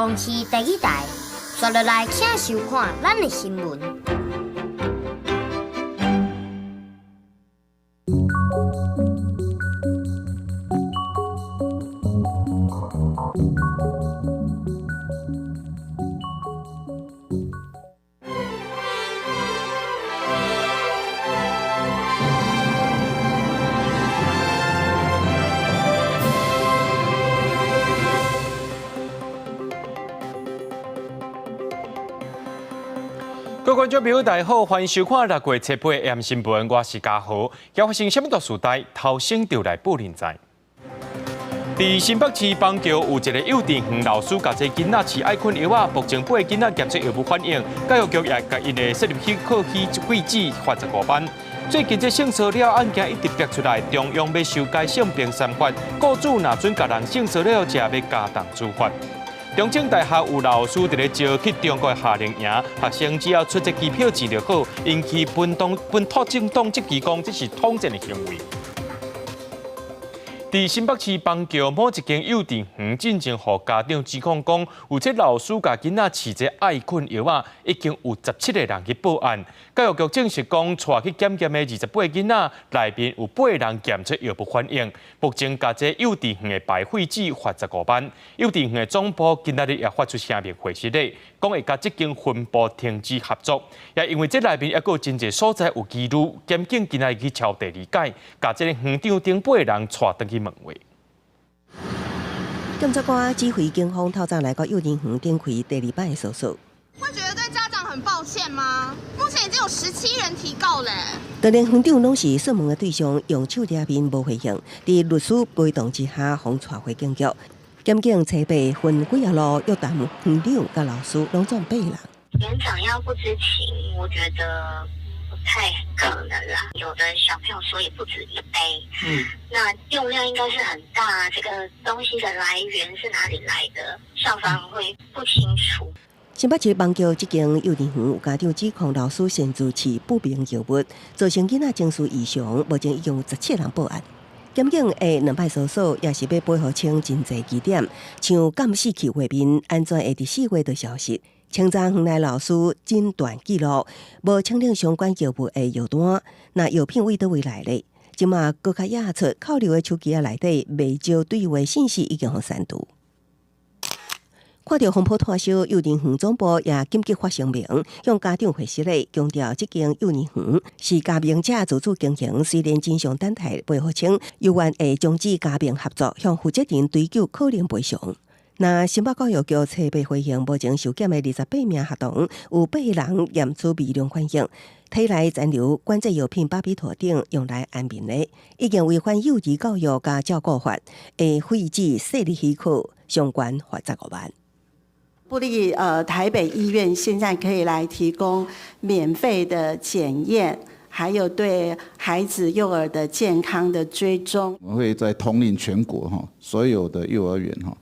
公視第二台，紲落來請收看咱的新聞。各位觀眾朋友，大家好，歡迎收看六月七八 AM 新聞，我是嘉豪。今發生啥物大事代，頭先就來報恁知。佇新北市板橋有一个幼稚園老師，共這囡仔飼愛睏藥仔，目前八个囡仔檢出藥物反應，教育局也共𪜶的設立許可許廢止罰15萬。最近這性騷擾案件一直爆出來，中央欲修改性平三法，雇主若准共人性騷擾者，欲加重處罰。中正大學有老師佇咧招去中國夏令營，學生只要出這機票錢就好，引起本黨本土政黨質疑講這是統戰的行為。佇新北市板橋某一間幼稚園，進前予家長指控講，有這老師共囡仔飼這愛睏藥仔，已經有17個人去報案。教育局證實講，帶去檢驗的28個囡仔內面有八個人檢出藥物反應。目前共這幼稚園的牌廢止罰15萬。幼稚園的總部今仔日也發出聲明回釋咧，講會佮這間分部停止合作。也因為這內面猶閣有真濟所在有疑慮，檢警今仔日去抄第二擺，共這个園長等八個人帶轉去問話。檢察官指揮警方透早來到幼稚園展開第二擺的搜索。會覺得對家長很抱歉嗎？目前已經有17人提告嘞。當然，園長攏是訊問的對象，用手遮面無回應。佇律師陪同之下，予帶回警局。檢警初步分幾仔路約談園長佮老師，攏總八人。園長要不知情，我覺得不太可能啦。有的小朋友說也不止一杯，那用量應該是很大。這個東西的來源是哪裡來的？校方會不清楚。新北市板橋這間幼兒園有家長指控老師擅自飼不明藥物，造成囡仔情緒異常，目前已經有17人報案。檢警的兩擺搜索也是欲背予清真濟疑點，像監視器畫面按怎會佇4月就消失？清查園內老師診斷記錄，無清領相關藥物的藥單，那藥品為佗位來的？這馬閣較掖出扣留的手機仔內底袂少對話信息已經予刪除。看著風波湠燒，幼兒園總部也緊急發聲明，向家長解釋咧，強調這間幼兒園是加盟者自主經營，雖然真相等待未予清，猶原會終止加盟合作，向負責人追究可能賠償。那新北教育局初步回應，目前受檢的28名學童有八人驗出微量反應，體內殘留管制藥品巴比妥等用來安眠的，已經違反幼兒教育佮照顧法，會廢止設立許可，相關罰15萬。部立台北醫院現在可以來提供免費的檢驗，還有對孩子幼兒的健康的追蹤。我們會在通令全國哈，所有的幼兒園哈，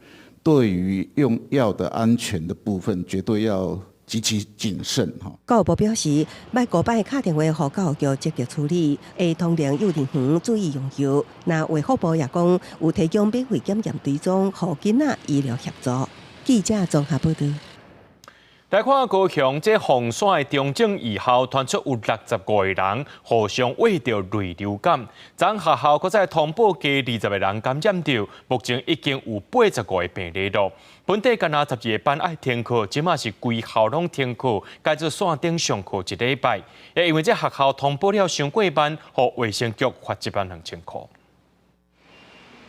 對於用藥的安全的部分，絕對要極其謹慎哈。教育部表示，捌五擺敲電話予教育局積極處理，會通令幼兒園注意用藥。那衛福部也講，有提供免費檢驗追蹤，予囡仔醫療協助。記者綜合報導。來看高雄這鳳山的中正義校傳出有65個人互相餵著類流感，昨學校閣再通報加20個人感染著，目前已經有85個病例囉。本底干焦12個班愛停課，這馬是規校攏停課，改做線頂上課一禮拜。也因為這學校通報了傷過萬，予衛生局罰1萬2千箍。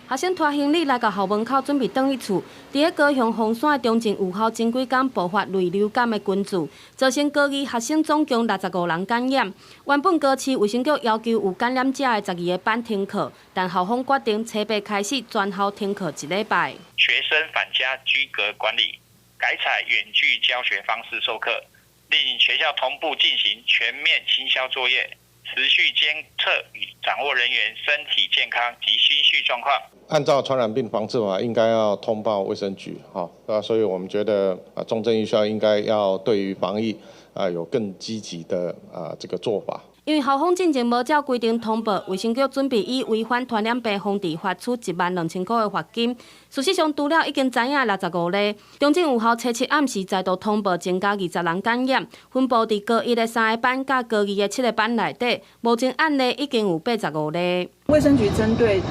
學生拖行李來到校門口，準備轉去厝。佇咧高雄鳳山的中正幼校，前幾工爆發類流感的群聚，造成高二學生總共65人感染。原本高市衛生局要求有感染者的12個班停課，但校方決定初八開始全校停課一禮拜。學生返家居隔管理，改採遠距教學方式授課，另學校同步進行全面清消作業。持續監測與掌握人員身體健康及心緒狀況。按照傳染病防治法，應該要通報衛生局，哈，所以我們覺得啊，中正義校應該要對於防疫啊有更積極的啊這個做法。因為校方進前無照規定通報，衛生局準備以違反傳染病防治罰處12,000塊的罰金。事實上，除了已經知影65例，中正有校初七暗時再度通報增加20人感染，分布佇高一的三个班佮高二的七个班內底，目前案例已經有85例。衛生局針對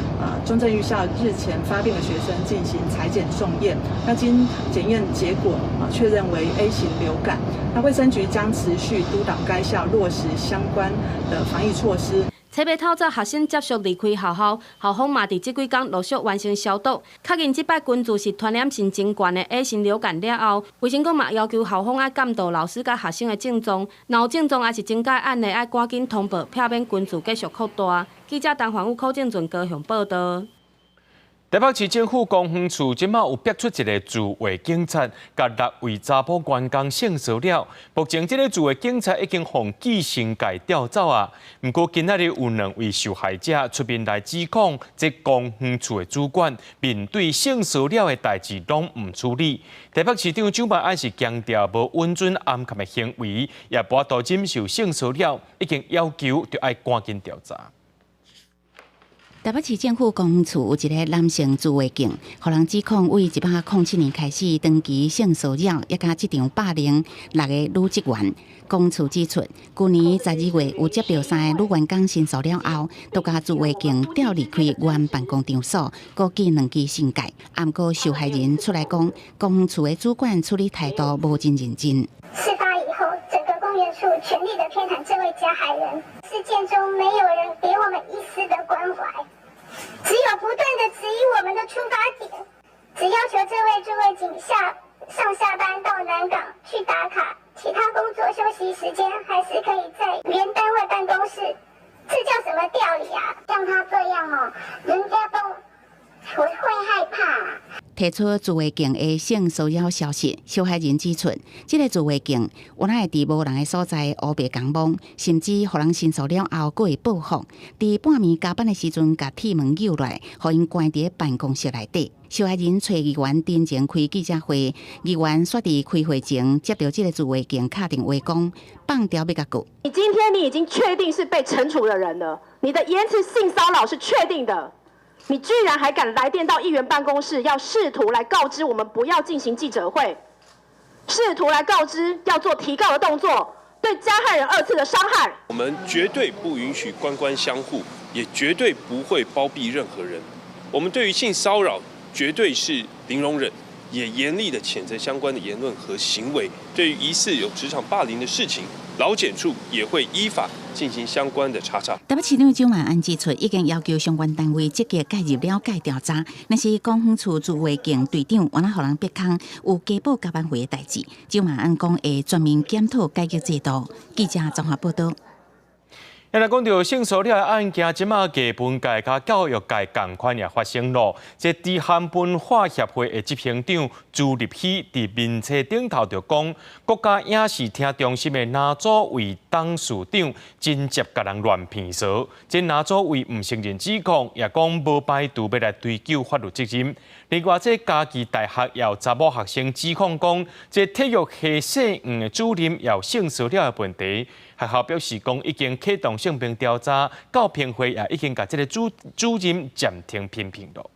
中正預校日前發病的學生進行採檢送驗，那經檢驗結果確認為 A 型流感。那衛生局將持續督導該校落實相關的防疫措施。初八透早學生接續離開學校，校方嘛佇這幾工陸續完成消毒，確認這擺群聚是傳染性真懸的 A 型流感了後，衛生局嘛要求校方愛監督老師佮學生的症狀，若有症狀抑是增加案例，愛趕緊通報，避免群聚繼續擴大。記者陳環宇、柯正俊高雄報導。台北市政府公園處這馬有逼出一個自衛警察，共六位查埔員工性騷擾。目前這个自衛警察已經予紀刑界調走啊。毋過今仔日有兩位受害者出面來指控，這公園處的主管面對性騷擾的代誌攏毋處理。台北市長蔣萬安是強調無允准掩崁的行為，也無法度忍受性騷擾，已經要求著愛趕緊調查。台北市政府公園處有一个男性自衛警，予人指控對107年開始長期性騷擾，抑佮職場霸凌六个女職員。公處指出，舊年12月有接到三个女員工申訴了後，就共自衛警調離開原辦公場所，閣寄兩支信件。毋過受害人出來講，公園處的主管處理態度無真認真。事發以後，整個公園處全力的偏袒這位加害人，事件中沒有人給我們一絲的關懷，只有不斷的質疑我們的出發點，只要求這位自衛警下上下班到南港去打卡，其他工作休息時間還是可以在原單位辦公室，這叫什麼調理啊？像他這樣哦，人家都會害怕。提出自衛警的性騷擾消息，受害人指出，這个自衛警有哪會佇無人的所在烏白共摸，甚至予人申訴了後，閣會報復。佇半暝加班的時陣，共鐵門扭落來，予𪜶關佇辦公室內底。受害人揣議員陣前開記者會，議員煞佇開會前接著這个自衛警敲電話講，放調欲共告。你今天你已經確定是被懲處的人了，你的言辭性騷擾是確定的。你居然還敢來電到議員辦公室，要試圖來告知我們不要進行記者會，試圖來告知要做提告的動作，對加害人二次的傷害。我們絕對不允許官官相護，也絕對不會包庇任何人。我們對於性騷擾絕對是零容忍，也嚴厲的譴責相關的言論和行為。對於疑似有職場霸凌的事情，勞檢處也會依法進行相關的查查。台北市長蔣萬安指出，已經要求相關單位積極介入了解調查。若是公園處自衛警隊長，原來予人逼空有加報加班費的代誌，蔣萬安講會全面檢討改革制度。記者綜合報導。來講著性騷擾的案件，這馬藝文界佮教育界仝款也發生咯。這支韓文化協會的執行長朱立熙佇面冊頂頭就講，國家影視聽中心的林祖偉董事長真正共人亂騙趖。這林祖偉毋承認指控，也講無排除欲來追究法律責任。另外，這嘉義大學也有查某學生指控講，這體育系系五的主任也有性騷擾的問題。學校表示講已經啟動性平調查，教評會也已經共這个主任暫停評聘了。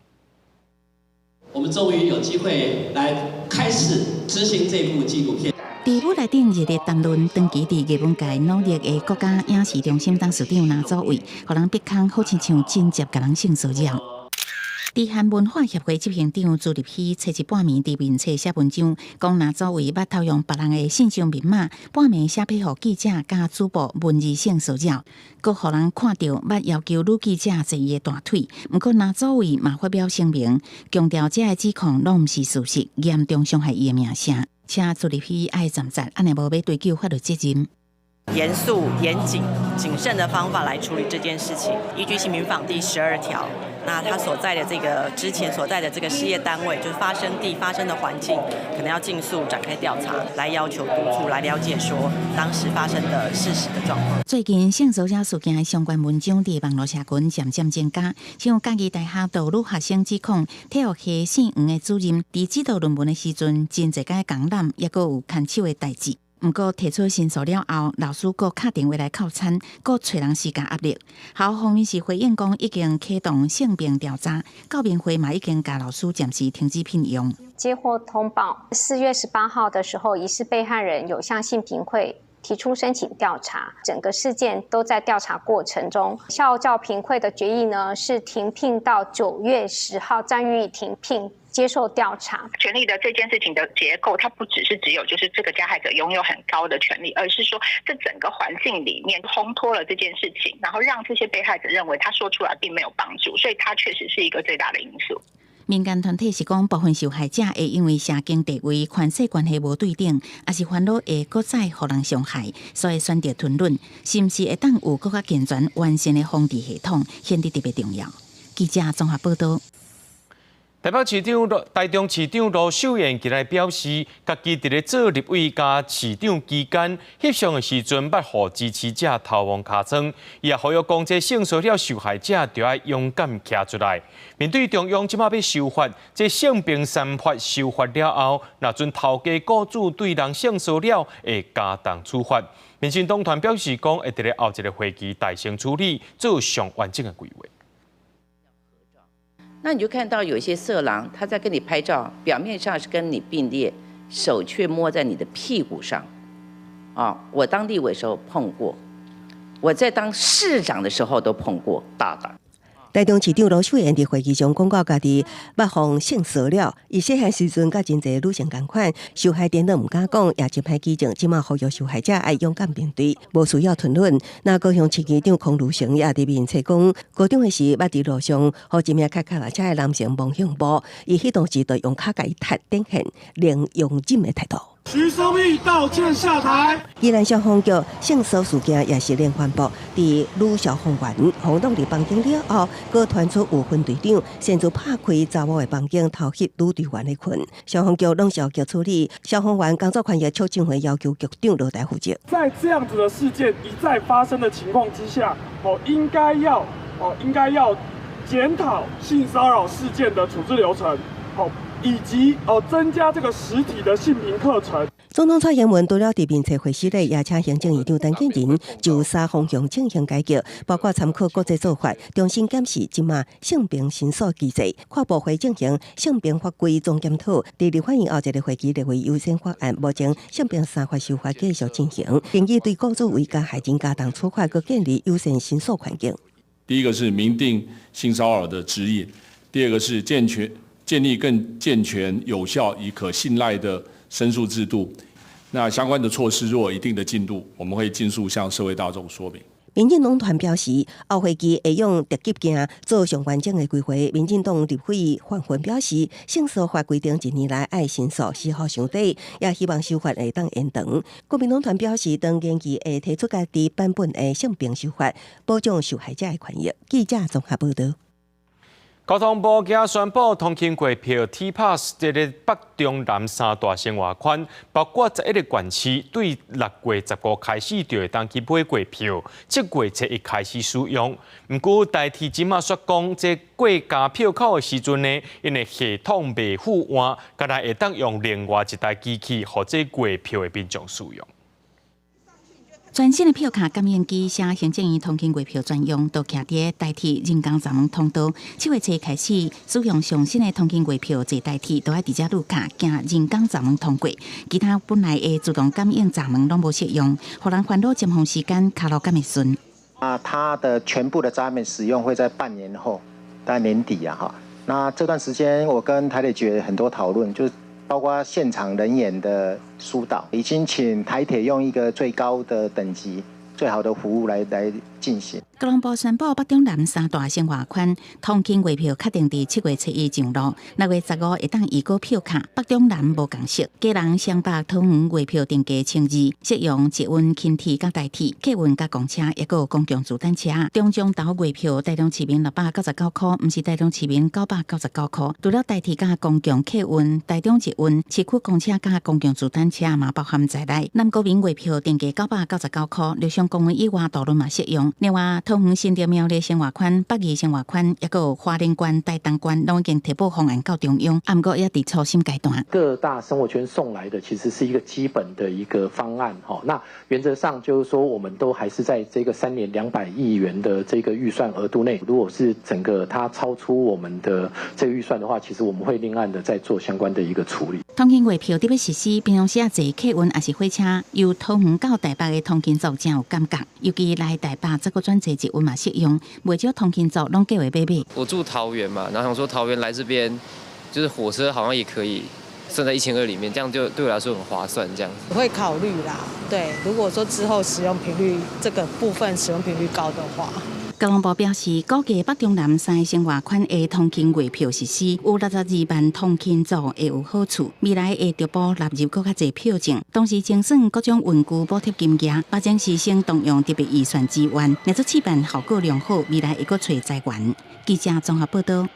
我們終於有機會來開始執行這部紀錄片。佇舞台頂熱烈談論長期佇藝文界努力的國家影視中心董事長林祖偉，予人逼空好親像真正共人性騷擾。支韓文化協會執行長朱立熙初七半暝佇面冊寫文章，講林祖偉捌偷用別人的信箱密碼，半暝寫批予記者佮主播文字性騷擾，閣予人看著捌要求女記者坐伊的大腿。毋過林祖偉嘛發表聲明，強調這个指控攏毋是事實，嚴重傷害伊的名聲，請朱立熙愛暫暫，按呢無欲追究法律責任。嚴肅、嚴謹、謹慎的方法來處理這件事情。依據性平法第12條，那他所在的這個之前所在的這個事業單位，就是發生地發生的環境，可能要盡速展開調查，來要求督促，來了解說當時發生的事實的狀況。最近性騷擾事件的相關文章佇網路社群漸漸增加，像嘉義大學有女學生指控體育系姓黃的主任，佇指導論文的時陣，真濟擺共攬，抑閣有牽手的代誌。毋過提出申訴了後，老師閣敲電話來哭親，閣揣人施加壓力。學校方面是回應講已經啟動性平調查，教評會嘛已經共老師暫時停止聘用。接獲通報，4月18號的時候，疑似被害人有向性平會提出申請調查，整個事件都在調查過程中。校教評會的決議呢，是停聘到9月10號，暫予以停聘接受調查。權力的這件事情的結構，它不只是只有就是這個加害者擁有很高的權力，而是說這整個環境裡面烘托了這件事情，然後讓這些被害者認為他說出來並沒有幫助，所以它確實是一個最大的因素。民間團體是講，部分受害者會因為社經地位、權勢關係無對等，抑是煩惱會閣再予人傷害，所以選擇吞忍。是毋是會當有閣較健全完善的防治系統，顯得特別重要。記者綜合報道。台北市長、台中市長盧秀燕今日表示，家己佇咧做立委佮市長期間，翕相的時陣捌予支持者頭摸尻瘡，伊也呼籲講，這性騷擾受害者著愛勇敢徛出來。面對中央這馬欲修法，這性平三法修法了後，若準頭家雇主對人性騷擾會加重處罰。民進黨團表示講，會佇咧後一個會期大聲處理，做上完整的規劃。那你就看到有一些色狼，他在跟你拍照，表面上是跟你並列，手卻摸在你的屁股上。啊，我當立委時候碰過，我在當市長的時候都碰過，大膽。台中市長盧秀燕佇會議上講到，家己捌予性騷擾，伊細漢時陣佮真濟女性仝款，受害顛倒毋敢講，也真歹舉證。這馬呼籲受害者愛勇敢面對，無需要吞忍。那高雄市議長柯如成也佇面冊講，高中的時捌佇路上，予一名騎腳踏車的男性摸胸部，伊彼當時就用跤共伊踢，展現零容忍的態度。徐松義道歉下台。宜蘭消防局性騷事件也是連環爆，佇女消防員予擋佇房間了後，閣傳出有分隊長擅自拍開查某的房間偷翕女隊員的裙。消防局攏是局處理，消防員工作權益促進會要求局長落台負責。在這樣子的事件一再發生的情況之下，應該要檢討性騷擾事件的處置流程，以及增加這個實體的性平課程。總統蔡英文除了佇面冊會時咧，也請行政院長陳建仁就三方向進行改革，包括參考國際做法，重新檢視這馬性平申訴機制，跨部會進行性平法規總檢討。佇立法院後一個會期列為優先法案，目前性平三法修法繼續進行，建議對雇主為加害人加重處罰，閣建立優先申訴環境。第一個是明定性騷擾的指引，第二個是建立更健全、有效與可信賴的申訴制度。那相關的措施若有一定的進度，我們會盡速向社會大眾說明。民進黨團表示，後會期會用特急鏡做上完整的規劃。民進黨立委范雲表示，性騷法規定一年內愛申訴，時效傷短，也希望修法會當延長。國民黨團表示，當研議會提出家己版本的性平修法，保障受害者的權益。記者綜合報道。交通部今宣布，通勤月票 T-Pass 這个北中南三大生活圈，包括11个縣市，對6月15開始就會當去買月票，7月初一開始使用。毋過台鐵這馬煞講，這過加票口的時陣呢，𪜶的系統袂赴換，干焦會當用另外一台機器，予這月票的民眾使用。全新的票卡感應機，寫行政院通勤月票專用，都徛佇台鐵人工閘門通道。7月初開始使用上新的通勤月票坐台鐵，都愛直接入卡經人工閘門通過。其他本來的自動感應閘門攏無適用，予人煩惱尖峰時間跤路敢會順。啊，它的全部的閘門使用會在半年後，大概年底啊，哈。那這段時間我跟台鐵局很多討論，就包括現場人員的疏導，已經請台鐵用一個最高的等級、最好的服務來進行。交通部宣布，北中南三大生活圈通勤月票確定佇7月初一上路，6月15會當預購票卡。北中南無共識，基隆、雙北、桃園月票定價1000二，適用捷運、輕鐵佮台鐵、客運佮公車，抑閣有公共自單車。中彰投月票，台中市民699塊，毋是台中市民999塊。除了台鐵佮公共客運、台中捷運、市區公車佮公共自單車嘛包含在內。南高民月票定價999塊，綠松雄公園以外道路嘛適用。另外，桃園新竹苗栗生活圈、北宜生活圈，抑閣有花蓮縣、台東縣，攏已經提報方案到中央，毋過猶佇初審階段。各大生活圈送來的其實是一個基本的一個方案，哈。那原則上就是說，我們都還是在這個3年200億元的這個預算額度內。如果是整個它超出我們的這個預算的話，其實我們會另案的再做相關的一個處理。通勤月票得欲實施，平常時啊坐客運抑是火車，由桃園到台北的通勤族誠有感覺，尤其來台北則閣轉坐捷運嘛適用，袂少通勤族攏計劃欲買。我住桃園嘛，然後想說桃園來這邊，就是火車好像也可以算在1200裡面，這樣就對我來說很划算。這樣子。我會考慮啦，對，如果說之後使用頻率這個部分使用頻率高的話。交通部表示，估計北中南三個生活圈的通勤月票實施，有62萬通勤族會有好處。未來會逐步納入閣較濟票證，同時精算各種運具補貼金額，目前是先動用特別預算支援，若做試辦效果良好，未來會閣揣資源。記者綜合報導。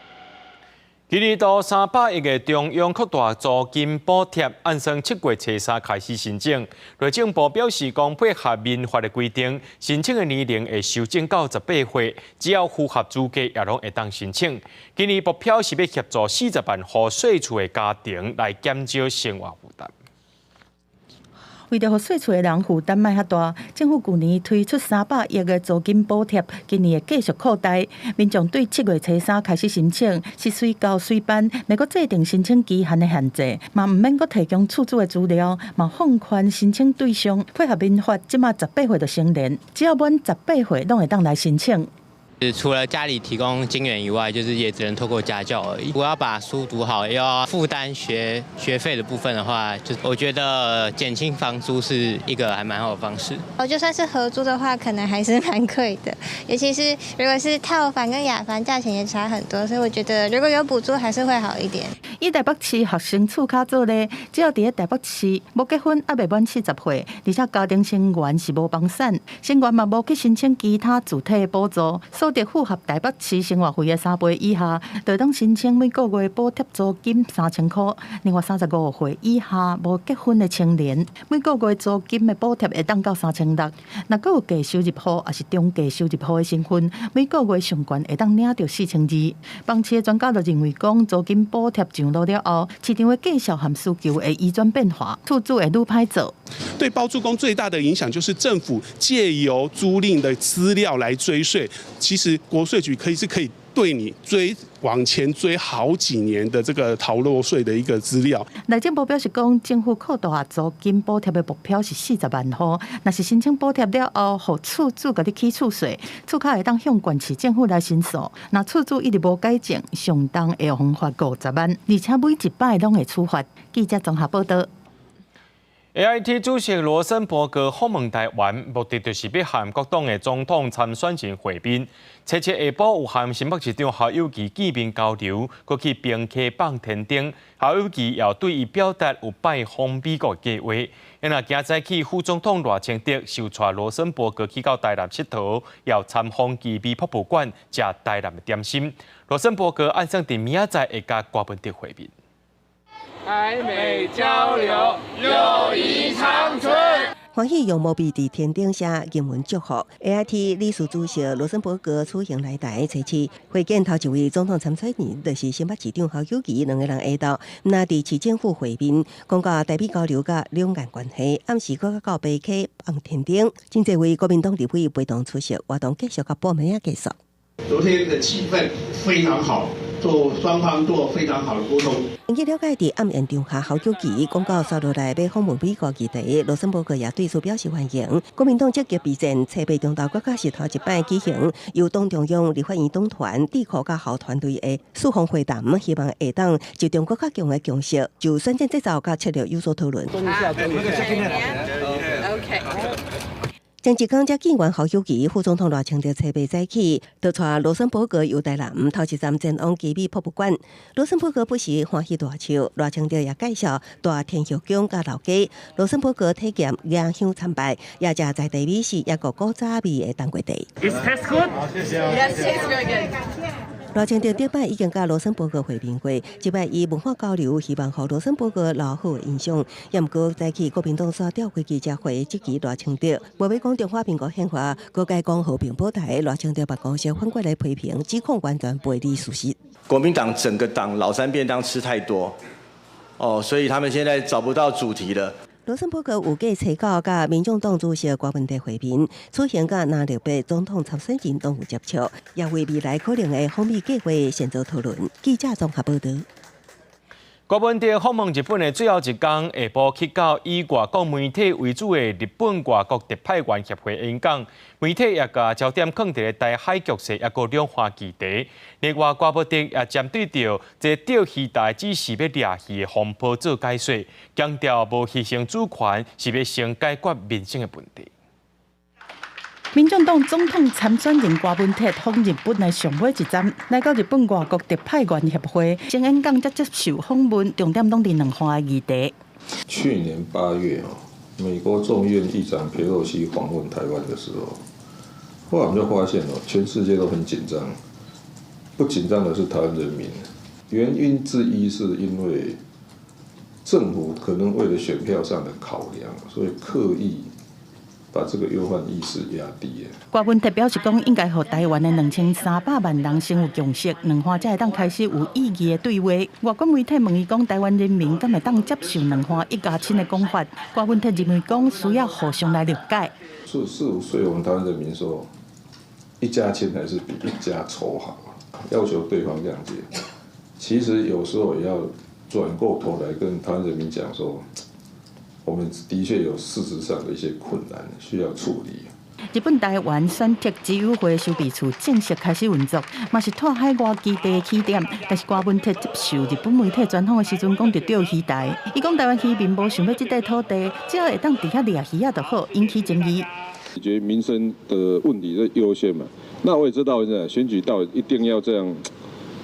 今年度300億的中央擴大租金補貼，按算7月初三開始申請。內政部表示，講配合民法的規定，申請的年齡會修正到18歲，只要符合資格，也攏會當申請。今年目標是欲協助40萬戶細厝的家庭來減少生活負擔。為著予細厝的人負擔莫遐大，政府舊年推出300億的租金補貼，今年會繼續擴大。民眾對7月初三開始申請，是隨到隨辦，袂閣制定申請期限的限制，嘛毋免閣提供厝主的資料，嘛放寬申請對象，配合民法，這馬十八歲就成年，只要滿十八歲，攏會當來申請。除了家裡提供金援以外，就是也只能透過家教而已。我要把書讀好，又要負擔學費的部分的話，就我覺得減輕房租是一個還蠻好的方式。哦，就算是合租的話，可能還是蠻貴的，尤其是如果是套房跟雅房，價錢也差很多，所以我覺得如果有補助，還是會好一點。以台北市學生厝卡做例，只要佇咧台北市無結婚，猶未滿40歲，而且家庭成員是無房產，成員嘛無去申請其他住體的補助，所得符合台北市生活費的3倍以下，就當申請每個月補貼租金3000箍。另外，35歲以下無結婚的青年，每個月租金的補貼會當到3600。若閣有低收入戶，抑是中低收入戶的身份，每個月上懸會當領著4200。房市的專家就認為講，租金補貼上路了後，市場的價數和需求會移轉變化，厝主會愈歹做。對包租公最大的影響就是政府借由租賃的資料來追稅，其實國稅局可以對你追往前追好幾年的這個逃漏稅的一個資料。內政部表示講，政府擴大租金補貼的目標是40萬戶，若是申請補貼了後，予厝主共你起厝稅，厝卡會當向縣市政府來申訴。若厝主一直無改正，上重會予罰50萬，而且每一擺攏會處罰。記者綜合報導。 AIT 主席羅森伯格訪問台灣，目的就是欲和各黨的總統參選人會面。初七下晡有和新北市長侯友宜見面交流，閣去平溪放天燈。侯友宜也對伊表達有拜訪美國計劃。若今早起副總統賴清德受帶羅森伯格去到台南𨑨迌，也參訪奇美博物館，食台南的點心。羅森伯格按算佇明仔載會佮柯文哲會面。台美交流，友誼長存。歡喜用毛筆佇天頂寫英文祝福。AIT 理事主席羅森伯格此行來台，初七會見頭一位總統參選人，就是新北市長侯友宜兩个人下晝，若佇市政府會面，講到台美交流佮兩岸關係，暗時閣到北溪放天燈。真濟位國民黨立委陪同出席活動，繼續佮報名仔結束。昨天的氣氛非常好。做雙方做非常好的溝通。根據了解，佇暗宴場下，侯友宜講到紲落來欲訪問美國議題，羅森伯格也對此表示歡迎。國民黨積極備戰，初八中晝閣較是頭一擺舉行由黨中央、立法院黨團、智庫佮後團隊的四方會談，希望會當集中閣較強的共識，就選戰節奏佮策略有所討論。 OK。前一工才見完侯友宜，副總統賴清德初八早起，就帶羅森伯格遊台南，頭一站前往奇美博物館。羅森伯格不時歡喜大笑，賴清德也介紹大天后宮佮老街。羅森伯格體驗迎香參拜，也食在地美食，抑閣古早味的當歸茶。 It tastes good. Yes, it's very good. 賴清德頂擺已經佮盧森堡閣會面過，這擺以文化交流，希望予盧森堡閣留好印象。也毋過早起國民黨煞召開記者會，質疑賴清德，無欲講中華民國憲法，閣改講和平保台。賴清德辦公室反過來批評，指控完全背離事實。國民黨整個黨老三便當吃太多，哦，所以他們現在找不到主題了。盧森堡閣預計初九佮民眾黨主席郭文哲會面，此行佮藍綠白總統參選人攏有接觸，也為未來可能的訪美計劃先做討論。記者綜合報導。郭文哲訪問日本的最後一天，下晡去到以外國媒體為主的日本外國特派員協會演講，媒體也共焦點囥佇咧台海局勢，抑閣兩岸議題。另外，郭文哲也針對著這釣魚台只是欲掠魚的風波做解說，強調無犧牲主權是欲先解決民生的問題。民眾黨總統參選人柯文哲訪日本的上尾一站，來到日本外國特派員協會，先演講才接受訪問，重點攏佇兩岸的議題。去年8月哦，美國眾院議長裴洛西訪問台灣的時候，後來我們就發現哦，全世界都很緊張，不緊張的是台灣人民。原因之一是因為政府可能為了選票上的考量，所以刻意把這個憂患意識壓低。郭文哲表示講，應該予台灣的2300萬人先有共識，兩岸才會當開始有意義的對話。外國媒體問伊講，台灣人民敢會當接受兩岸一家親的講法？郭文哲認為講需要互相來了解。是是，所以我們台灣人民說，一家親還是比一家仇好，要求對方諒解。其實有時候也要轉過頭來跟台灣人民講說，我們的確有事實上的一些困難需要處理。日本台灣選擇之友會籌備處正式開始運作，嘛是拓海外基地的起點。但是郭文哲接受日本媒體專訪的時陣，講著釣魚台，伊講台灣漁民無想欲這塊土地，只要會當佇遐掠魚仔就好，引起爭議。解決民生的問題是優先嘛？那我也知道，選舉到一定要這樣。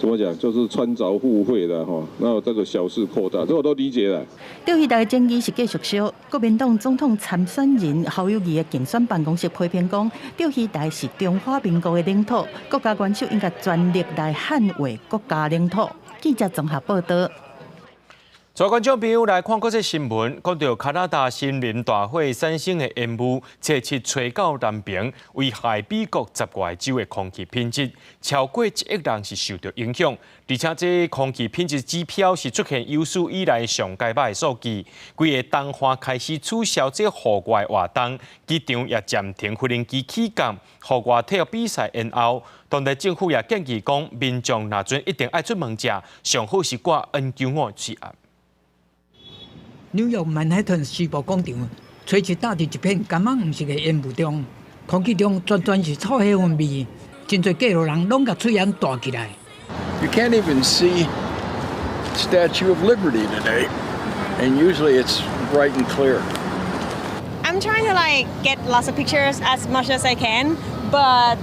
怎麼講？就是穿鑿附會的哈，那這個小事擴大，這我都理解了。釣魚台的爭議是繼續燒。國民黨總統參選人侯友宜的競選辦公室批評講，釣魚台是中華民國的領土，國家元首應該全力來捍衛國家領土。記者綜合報導。各位觀眾朋友來看國際新聞，講到加拿大森林大火產生的煙霧，初七吹到南爿，危害美國10外州的空氣品質，超過1億人是受到影響。而且這空氣品質指標是出現有史以來上佳歹的數據。規个東岸開始取消這戶外活動，機場也暫停飛行機起降，戶外體育比賽延後。當地政府也建議講，民眾若準一定愛出門食，上好是掛 N95喙罨。紐約曼哈頓時報廣場，初七罩佇一片柑仔黃色的煙霧中，空氣中全全是臭火熏味，真濟過路人攏共喙罨戴起來。 You can't even see Statue of Liberty today, and usually it's bright and clear. I'm trying to like get lots of pictures as much as I can, but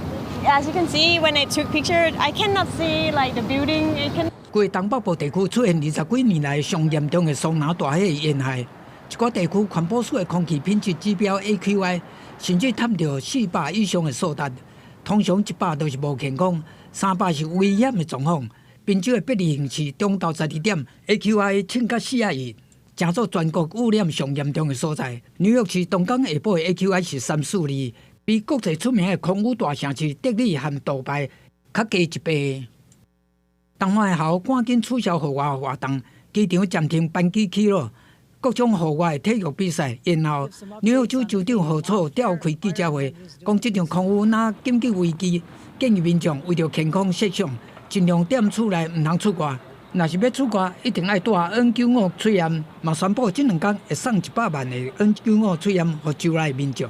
as you can see, when I took picture, I cannot see like the building. I can 規個東北部地區出現20幾年來上嚴重的桑拿大火煙害，一寡地區環保署的空氣品質指標 AQI 甚至探著400以上的數值，通常100都是無健康，300是危險的狀況。賓州的伯利恆市中晝12點 AQI 衝到41，成做全國污染上嚴重的所在。紐約市當工下晡的 AQI 是342，比國際出名的空污大城市德里和杜拜較低一倍。東岸學校趕緊取消戶外活動，機場暫停班機起落，各種戶外體育比賽延後。紐約州州長賀楚召開記者會，講這場空污若緊急危機，建議民眾為著健康設想，盡量踮厝內，毋通出外。若是欲出外，一定愛戴 N95喙罨。嘛宣布這兩工會送100萬个 N95喙罨予州內民眾。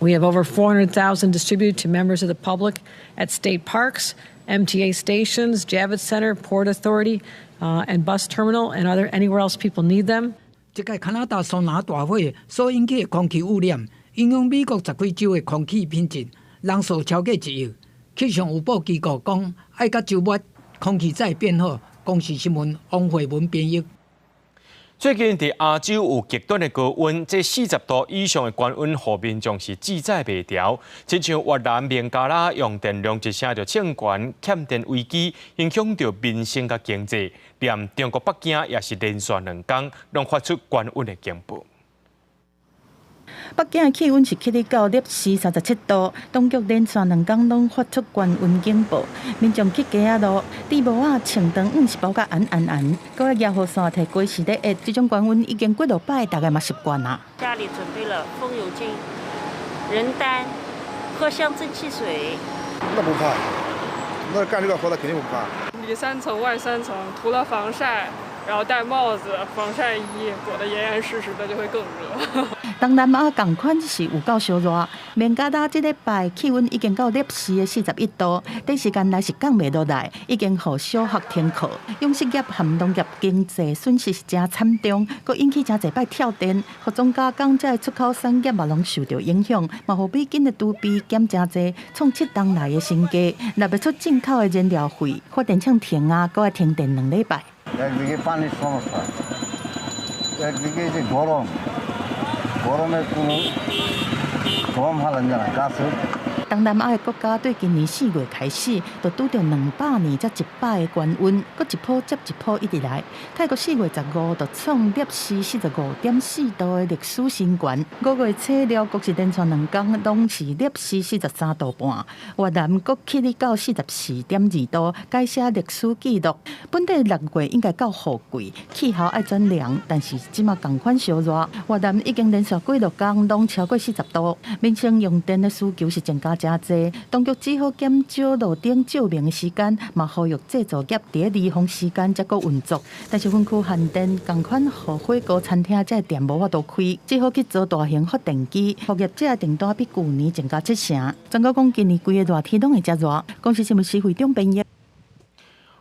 We have over 400,000 distributed to members of the public at state parks, MTA stations, Javits Center, Port Authority, and bus terminal, and other anywhere else people need them. 這擺加拿大桑拿大火所引起的空氣污染，影響美國十幾州的空氣品質，人數超過1億。氣象預報機構講，愛到週末空氣才會變好。公視新聞王慧文編譯。最近佇亞洲有極端的高溫，這40度以上的高溫，予民眾是自在袂牢。親像越南孟加拉用電量一聲就衝懸，欠電危機影響著民生佮經濟。連中國北京也是連續兩工，攏發出高溫的警報。北京的氣溫是起到攝氏37度，當局連續兩工攏發出高溫警報，民眾去街仔路，戴帽仔穿長衫是包甲絚絚絚，閣愛舉雨傘提雞是咧熱，這種高溫已經幾落擺，大家嘛習慣啦。家裡準備了風油精、人丹、藿香正氣水。那不怕，那幹這個活的肯定不怕。裡三層外三層，塗了防曬，然後戴帽子、防曬衣，裹得嚴嚴實實的，就會更熱。東南亞仝款是有夠燒熱，孟加拉這禮拜氣溫已經到攝氏的41度，短時間內是降袂落來，已經予小學停課。養殖業和農業經濟損失是誠慘重，閣引起誠濟擺跳電，服裝加工這出口產業嘛攏受著影響，嘛予美金的儲備減誠濟，創7冬來的新低。若欲出進口的燃料費，發電廠停啊，閣愛停電兩禮拜。একদিকে পানির সমস্যা, একদিকে যে গরম, গরমে কোনো গম হালান যায় না গাছের। 東南亞的國家對今年4月開始，就拄著200年才一擺的高溫，閣一波接一波一直來。泰國4月15就創攝氏45.4度的歷史新高。5月初寮國是連續兩工攏是攝氏43.5度，越南閣起到44.2度，改寫歷史紀錄。本底6月應該到雨季，氣候愛轉涼，但是這馬仝款燒熱。越南已經連續幾落工攏超過40度，民生用電的需求是增加誠濟，當局只好減少路燈照明的時間，嘛呼籲製造業佇咧離峰時間才閣運作。但是分區限電，仝款予火鍋餐廳這店無法度開，只好去租大型發電機。服業者訂單比舊年增加7成。專家講今年規个熱天攏會遮熱。公視新聞施會長編譯。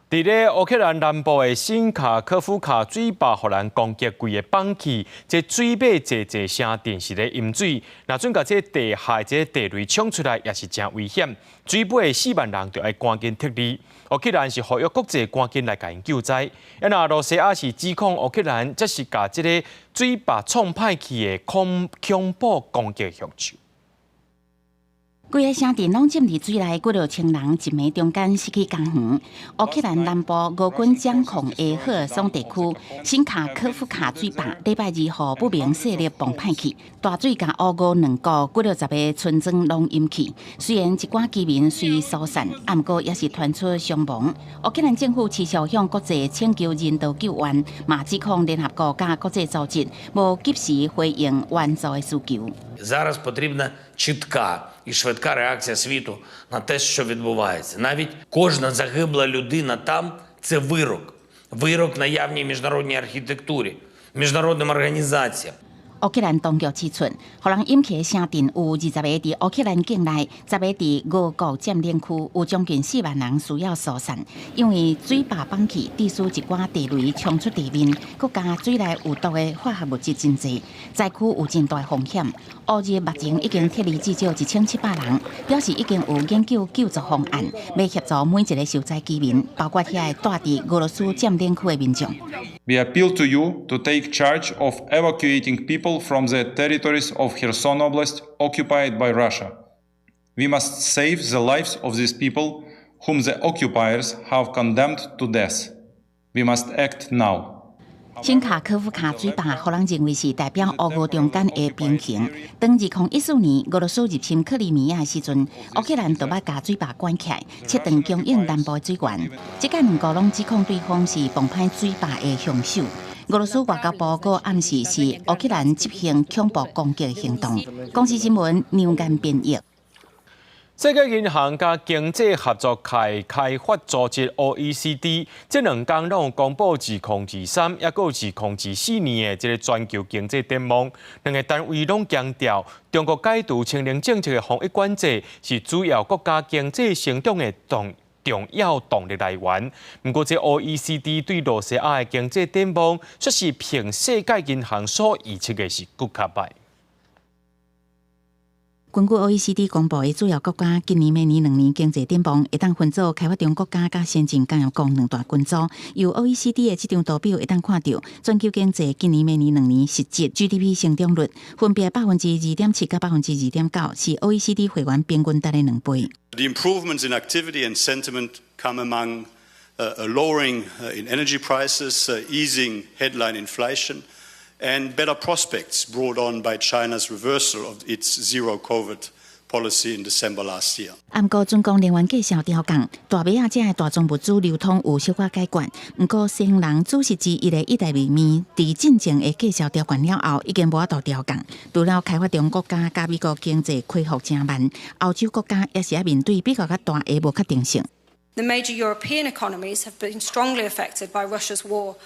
佇咧烏克蘭南部的新卡科夫卡水壩，予人攻擊規个崩去，這水馬濟濟城鎮是咧淹水，若準共這地下這地雷衝出來，也是誠危險。水尾4萬人就愛趕緊撤離。烏克蘭是呼籲國際趕緊來共𪜶救災。啊，若羅西亞是指控烏克蘭，這是共這个水壩創歹去的恐怖攻擊兇手。規个城鎮攏浸佇水內，幾落千人一暝中間失去家園。烏克蘭南部俄軍掌控的赫爾松地區新卡科夫卡水壩，禮拜二予不明勢力崩歹去，大水共烏俄兩國幾落十个村莊攏淹去。雖然一寡居民隨疏散，啊，毋過也是傳出傷亡。烏克蘭政府持續向國際請求人道救援，嘛指控聯合國佮國際組織無及時回應援助的需求。 Зараз потрібна чітка і швидка реакція світу на те, що відбувається. Навіть кожна загибла людина там це вирок. Вирок наявній міжнародній архітектурі, міжнародним організаціям. 烏克蘭當局指出，予人淹去的城鎮有20個佇烏克蘭境內，10個佇俄國佔領區，有將近4萬人需要疏散。因為水壩崩去，致使一寡地雷衝出地面，閣加水內有毒的化學物質真濟，災區有真大風險。烏日目前已經撤離至少1700人，表示已經有研究救助方案，欲協助每一个受災居民，包括遐個蹛佇俄羅斯佔領區的民眾。 We appeal to you to take charge of evacuating people from the territories of Kherson Oblast occupied by Russia. We must save the lives of these people whom the occupiers have condemned to death. We must act now. 新卡科夫卡水壩，予人認為是代表烏俄中間的平衡。當2014年俄羅斯入侵克里米亞的時陣，烏克蘭就捌共水壩關起來，切斷供應南部的水源。這擺兩國攏指控對方是崩歹水壩的兇手。俄羅斯外交部閣暗示是烏克蘭執行恐怖攻擊行動。公視新聞梁間編譯。世界銀行佮經濟合作開開發組織 OECD，這兩工攏公布2023，抑閣2024年的這个全球經濟展望。兩个單位攏強調，中國解除清零政策的防疫管制是主要國家經濟成長的重要動力來源。毋過，這 OECD 對羅西亞的經濟展望，卻是比世界銀行所預測的是閣較䆀。根據 OECD 公布的主要國家今年、明年兩年經濟展望，會當分做開發中國家佮先進工業國兩大群組。由 OECD 的這張圖表會當看著，全球經濟今年、明年兩年實質 GDP 成長率分別2.7%佮2.9%，是 OECD 會員平均值的兩倍。 The improvements in activity and sentiment come among a lowering in energy prices, easing headline inflation, and better prospects brought on by China's reversal of its zero COVID policy in December last year. 毋過中國能源價數調降，大麥仔遮的大宗物資流通有小可解決。毋過，生人主食之一的意大利麵，佇進前的價數調懸了後，已經無法度調降。除了開發中國家佮美國經濟恢復誠慢，歐洲國家也是愛面對比較較大的無確定性。 The major European economies have been strongly affected by Russia's war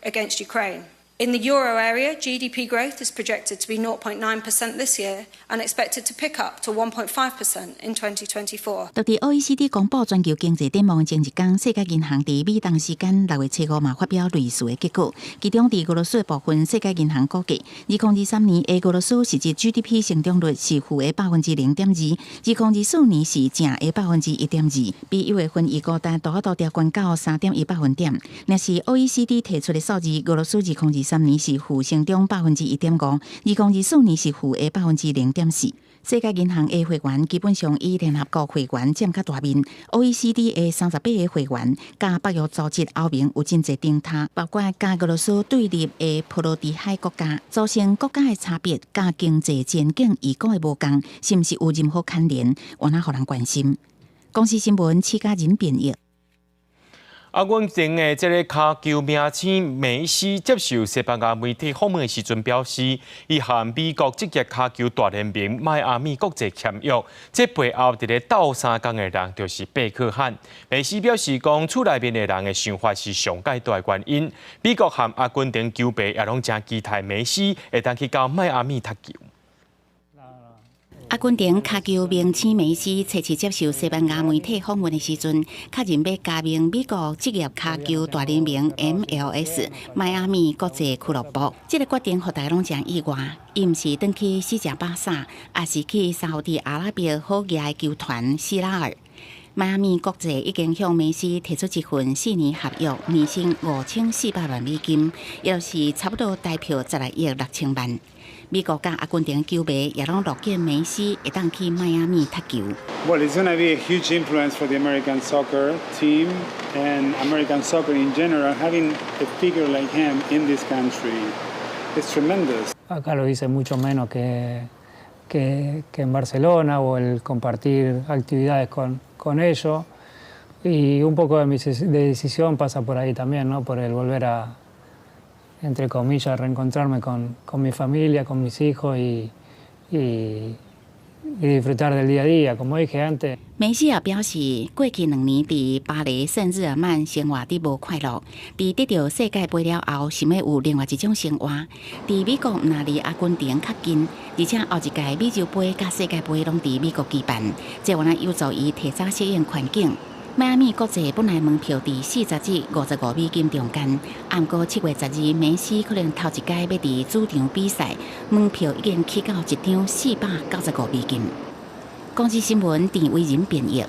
against Ukraine. In the euro area, GDP growth is projected to be 0.9% this year and expected to pick up to 1.5% in 2024. 就佇 OECD 公布全球經濟展望前一工，世界銀行佇美東時間6月初五嘛發表類似的結果。其中佇俄羅斯的部分，世界銀行估計，2023年的俄羅斯實質 GDP 成長率是負的0.2%，2024年是正的1.2%，比一月份預估值大幅度調懸到3.1百分點。若是 OECD 提出的數字，俄羅斯2023年是負成長1.5%，2024年是負的0.4%。世界銀行的會員基本上以聯合國會員佔較大面，OECD 的38個會員，佮北約組織歐盟有真濟頂跤，包括佮俄羅斯對立的波羅的海國家，組成國家的差別，佮經濟前景預估的無仝，是毋是有任何牽連？原來予人關心。公視新聞，施嘉仁編譯。阿根廷的這个跤球明星梅西接受西班牙媒體訪問的時陣表示，伊和美國職業跤球大聯盟邁阿密國際簽約，這背後佇咧鬥相共的人就是貝克漢。梅西表示講，厝內面的人的想法是上蓋大的原因。美國和阿根廷球迷也攏誠期待梅西會當去到邁阿密踢球。阿根廷跤球明星梅西初次接受西班牙媒體訪問的時陣，確認欲加盟美國職業跤球大聯盟 MLS 邁阿密國際俱樂部。這个決定予大家攏誠意外。伊毋是轉去死食巴薩，抑是去沙烏地阿拉伯好額的球團希拉爾。邁阿密國際已經向梅西提出一份4年合約，年薪5400萬美金，也就是差不多台票16億6千萬。美國佮阿根廷球迷也攏樂見梅西會當去邁阿密踢球。 Well, it's going to be a huge influence for the American soccer team and American soccer in general. Having a figure like him in this country is tremendous. Acá lo hice mucho menos que en Barcelona o el compartir actividades con ellos. Y un poco de mi decisión pasa por ahí también, ¿no? Por el volver a, entre comillas, reencontrarme con mi familia, con mis hijos y disfrutar del día a día, como dije antes. 梅西也表示，過去2年佇巴黎聖日耳曼生活得無快樂。佇得著世界盃了後，想欲有另外一種生活。佇美國毋但離阿根廷較近，而且後一屆美洲盃佮世界盃攏佇美國舉辦，這原來有助伊提早適應環境。邁阿密國際本來門票佇40至55美金中間，毋過7月12，梅西可能頭一擺欲佇主場比賽，門票已經起到一張495美金。公視新聞鄭偉仁編譯。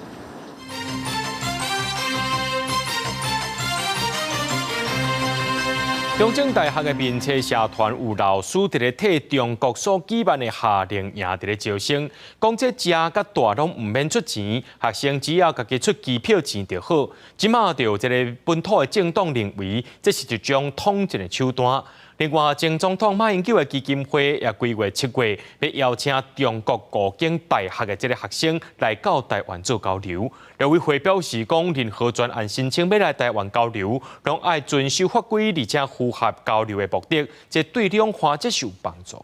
中正大學的面冊社團有老師佇咧替中國所舉辦的夏令營佇咧招生，講這食佮住攏毋免出錢，學生只要家己出機票錢就好。這馬就有這个本土的政黨認為，這是一種統戰的手段。另外，前總統馬英九的基金會也規劃7月欲邀請中國五間大學的這个學生來到台灣做交流。陸委會表示，講任何專案申請欲來台灣交流，攏愛遵守法規，而且符合交流的目的，這對兩岸這是有幫助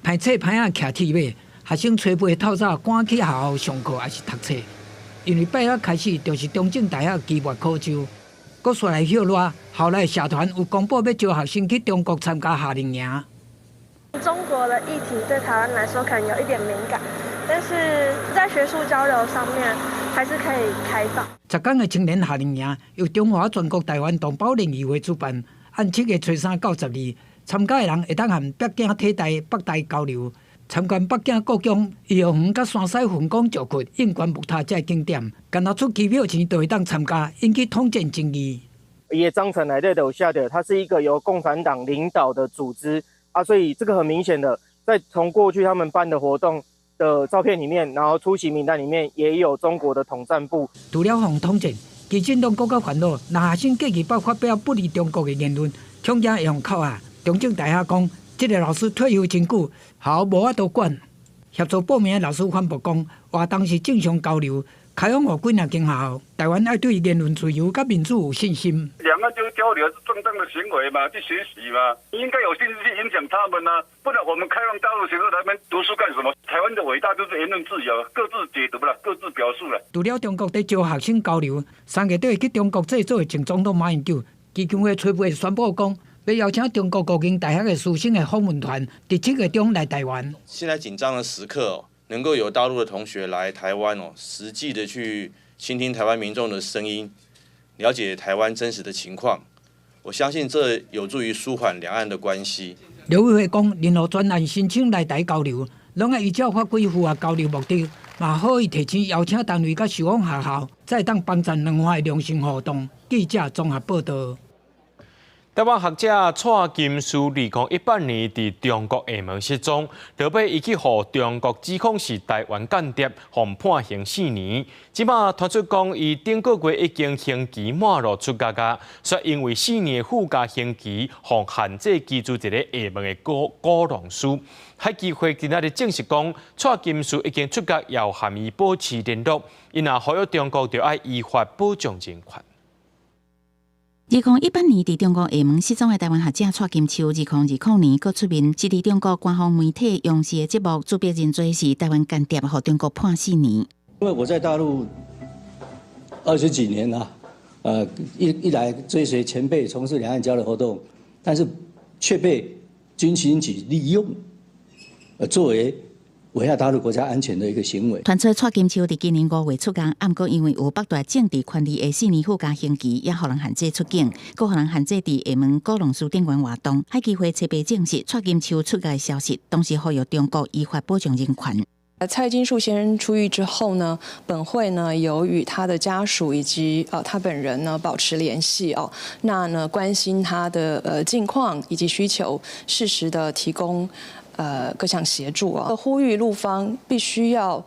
的。歹勢歹仔騎鐵馬，學生初八透早趕去學校上課抑是讀冊，因為拜一開始就是中正大學期末考週。閣煞來歇熱，校內社團有公布欲招學生去中國參加夏令營。中國的議題對台灣來說可能有一點敏感，但是在學術交流上面還是可以開放。10天的青年夏令營由中華全國台灣同胞聯誼會主辦，按7月初三到12，參加的人會當和北京體大、北大交流，參觀北京故宮、頤和園佮山西分宮石窟、應權木塔這景點，干焦出機票錢就會當參加，引起統戰爭議。伊的章程內底就有寫著，它是一個由共產黨領導的組織啊，所以這個很明顯的，在從過去他們辦的活動的照片裡面，然後出席名單裡面也有中國的統戰部。除了予統戰，基進黨閣較煩惱，若學生過去捌發表不利中國的言論，恐驚會予扣押。中正大學講，這个老師退休真久，學校無法度管。協助報名的老師反駁講，活動是正常交流，開放予幾若間學校。台灣愛對言論自由佮民主有信心。兩岸就交流是正當的行為嘛，去學習嘛，應該有信心去影響他們啊。不然我們開放大陸學生來那邊讀書幹什麼？台灣的偉大就是言論自由，各自解讀啦，各自表述啦。除了中國佇招學生交流，3月底去中國祭祖的前總統馬英九，基金會初步宣布講，欲邀請中國五間大學的師生的訪問團，佇7月中來台灣。現在緊張的時刻，能夠有大陸的同學來台灣哦，實際的去傾聽台灣民眾的聲音，了解台灣真實的情況，我相信這有助於舒緩兩岸的關係。陸委會講，任何專案申請來台交流，攏愛依照法規符合交流目的，嘛可以提請邀請單位佮受訪學校，才會當幫贊兩岸的良性互動。記者綜合報導。台灣學者蔡金樹2018年佇中國廈門失蹤，後尾伊去予中國指控是台灣間諜，予判刑四年。這馬傳出講，伊頂個月已經刑期滿了出獄矣，卻因為四年的附加刑期，予限制居住佇咧廈門的鼓浪嶼。海基會今仔日證實講，蔡金樹已經出獄，也有和伊保持聯絡。伊若呼籲中國，就愛依法保障人權。2018年佇中國廈門失蹤的台灣學者蔡金秋，2020年閣出面，是佇中國官方媒體央視的節目，自白認罪是台灣間諜，予中國判四年。因為我在大陸20幾年啦，一來追隨前輩從事兩岸交流活動，但是卻被軍情局利用，作為危害大陸國家安全的一個行為。傳出蔡金秋佇今年5月出獄，毋過因為有北大政治權利的四年附加刑期，也予人限制出境，閣予人限制佇廈門鼓浪嶼頂懸活動。海基會初步證實蔡金秋出獄的消息，同時呼籲中國依法保障人權。蔡金樹先生出獄之後呢，本會呢有與他的家屬以及他本人呢保持聯繫哦，那呢關心他的近況以及需求，適時的提供各項協助啊，呼籲陸方必須要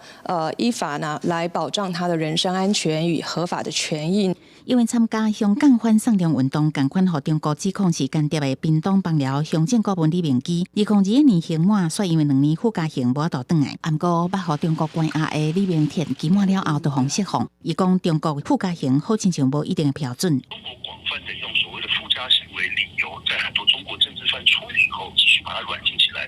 依法呢來保障他的人身安全與合法的權益。因為參加香港反送中運動，仝款予中國指控是間諜的屏東枋寮鄉鎮顧問李明基，2021年刑滿，卻因為2年附加刑無法度轉來。毋過，捌予中國關押的李明哲期滿了後，就予釋放。伊講中國附加刑好親像無一定的標準。中國廣泛的用所謂的附加刑為理由，在很多中國政治犯出獄以後，繼續把他軟禁起來。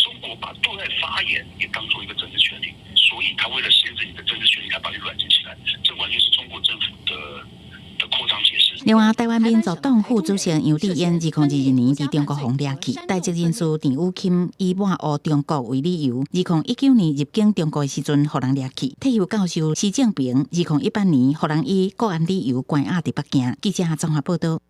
中國把對外發言也當做一個政治權利，所以他為了限制你的政治權利，他把你軟禁起來。這完全是中國政府的擴張解釋。另外，台灣民族黨副主席楊智恩2022年佇中國予掠去，台籍人士鄭雨鑫以抹烏中國為理由，2019年入境中國的時陣，予人掠去。退休教授施正平，2018年予人以國安理由關押佇北京。記者綜合報導。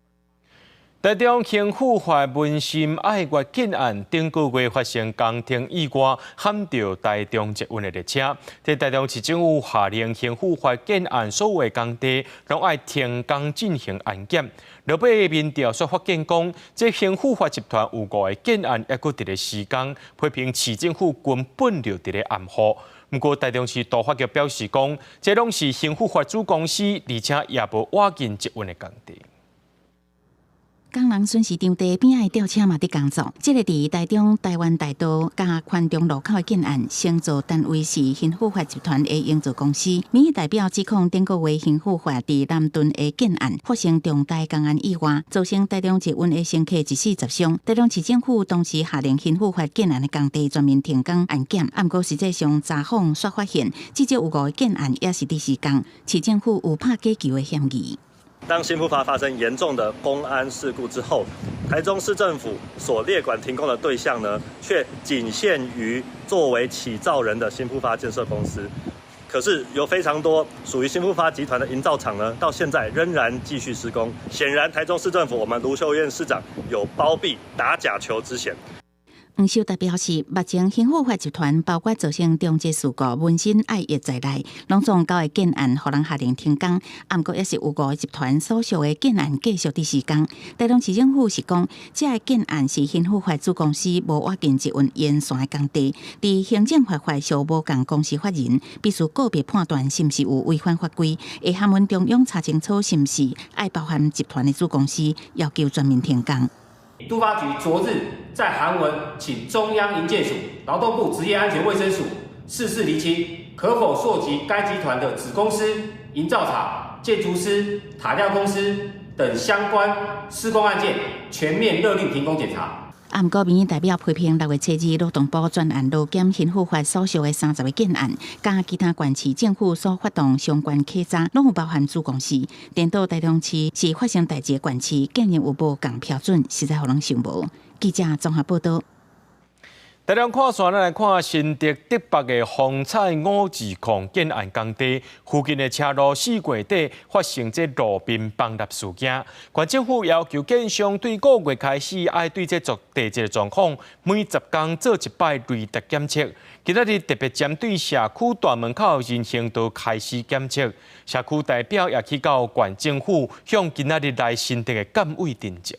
台中興富發文心愛月建案頂個月發生工程意外，撼著台中捷運的列車。佇台中市政府下令興富發建案所有工地攏愛停工進行安檢。落尾民調煞發現講，這興富發集團有五个建案猶閣佇咧施工，批評市政府根本就佇咧掩護。毋過台中市都發局表示講，這攏是興富發子公司，而且也無倚近捷運的工地。工人巡視場地邊仔的吊車嘛佇工作。這个佇台中台灣大道佮寬中路口的建案，承造單位是興富發集團的營造公司。民意代表指控頂個月興富發佇南屯的建案發生重大工安意外，造成台中捷運的乘客一死十傷。台中市政府當時下令興富發建案的工地全面停工安檢，毋過實際上查訪煞發現，至少有五个建案也是佇施工，市政府有拍假球的嫌疑。當興富發發生嚴重的工安事故之後，台中市政府所列管停工的對象呢，卻僅限於作為起造人的興富發建設公司。可是有非常多屬於興富發集團的營造廠呢，到現在仍然繼續施工。顯然，台中市政府我們盧秀燕市長有包庇打假球之嫌。黃秀達表示，目前興富發集團包括造成重疾事故、文身愛疫在內，攏總九个建案，予人下令停工。毋過，抑是有五个集團所屬的建案繼續佇施工。台中市政府是講，這个建案是興富發子公司無倚近捷運沿線的工地，佇行政法法屬無仝公司法人，必須個別判斷是毋是有違反法規，會函問中央查清楚是毋是愛包含集團的子公司，要求全面停工。都發局昨日再函文，請中央營建署、勞動部職業安全衛生署適時釐清，可否溯及該集團的子公司、營造廠、建築師、塔吊公司等相關施工案件，全面勒令停工檢查。啊，毋過民意代表批評6月7日勞動部專案勞檢興富發所屬的30个建案，佮其他縣市政府所發動相關稽查，攏有包含子公司。顛倒台中市是發生代誌的縣市，竟然有無仝標準，實在予人想無。記者綜合報導。台中看線，咱來看新竹竹北的豐彩五二礦建案工地附近的車路四月底發生這路邊崩塌事件。縣政府要求建商對5月開始愛對這座地質狀況，每10工做一擺雷達檢測。今仔日特別針對社區大門口人行道開始檢測，社區代表也去到縣政府向今仔日來新竹的監委陳情。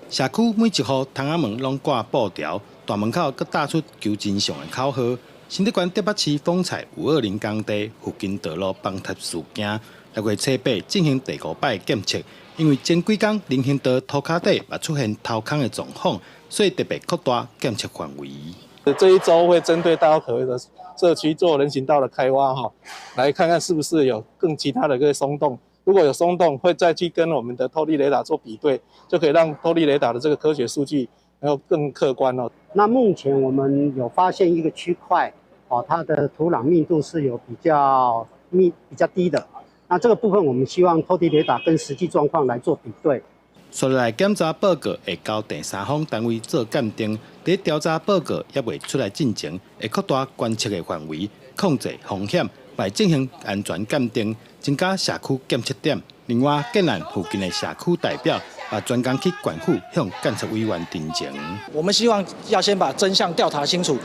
社區每一戶窗仔門攏掛布條，大門口閣打出求真相的口號。新竹縣竹北市豐彩520工地附近道路崩塌事件，6月7日進行第五擺檢測，因為前幾工人行道塗跤底嘛出現掏空的狀況，所以特別擴大檢測範圍。這一週會針對大有可為的社區做人行道的開挖，哈，來看看是不是有更其他的個鬆動。如果有鬆動，會再去跟我們的透地雷達做比對，就可以讓透地雷達的這個科學數據能夠更客觀哦。那目前我們有發現一個區塊，哦，它的土壤密度是有比較密、比較低的。那這個部分我們希望透地雷達跟實際狀況來做比對。所來檢查報告會交第三方單位做鑑定，佇調查報告猶未出來進前，會擴大觀測的範圍，控制風險，來進行安全鑑定，增加社區檢測點。另外，建案附近的社區代表也專工去縣府向監察委員陳情。我們希望要先把真相調查清楚，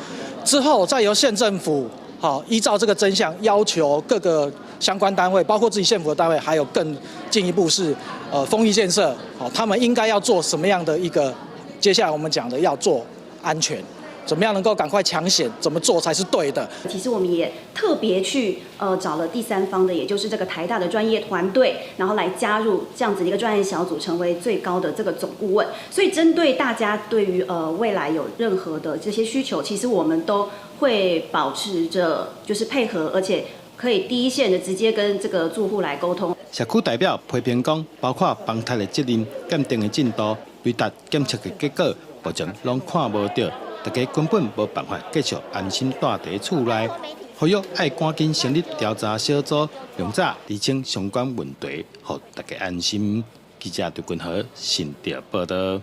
之後再由縣政府好依照這個真相要求各個相關單位，包括自己縣府的單位，還有更進一步是豐益建設，好，他們應該要做什麼樣的一個？接下來我們講的要做安全。怎麼樣能夠趕快搶險？怎麼做才是對的？其實我們也特別去找了第三方的，也就是這個台大的專業團隊，然後來加入這樣子的一個專業小組，成為最高的這個總顧問。所以針對大家對於未來有任何的這些需求，其實我們都會保持着就是配合，而且可以第一線的直接跟這個住戶來溝通。社區代表批評講，包括崩塌的責任、鑑定的進度、雷達檢測的結果，目前攏看無著。大家根本無辦法繼續安心蹛佇厝內，呼籲愛趕緊成立調查小組，量早釐清相關問題，予大家安心。記者劉君和新竹報導。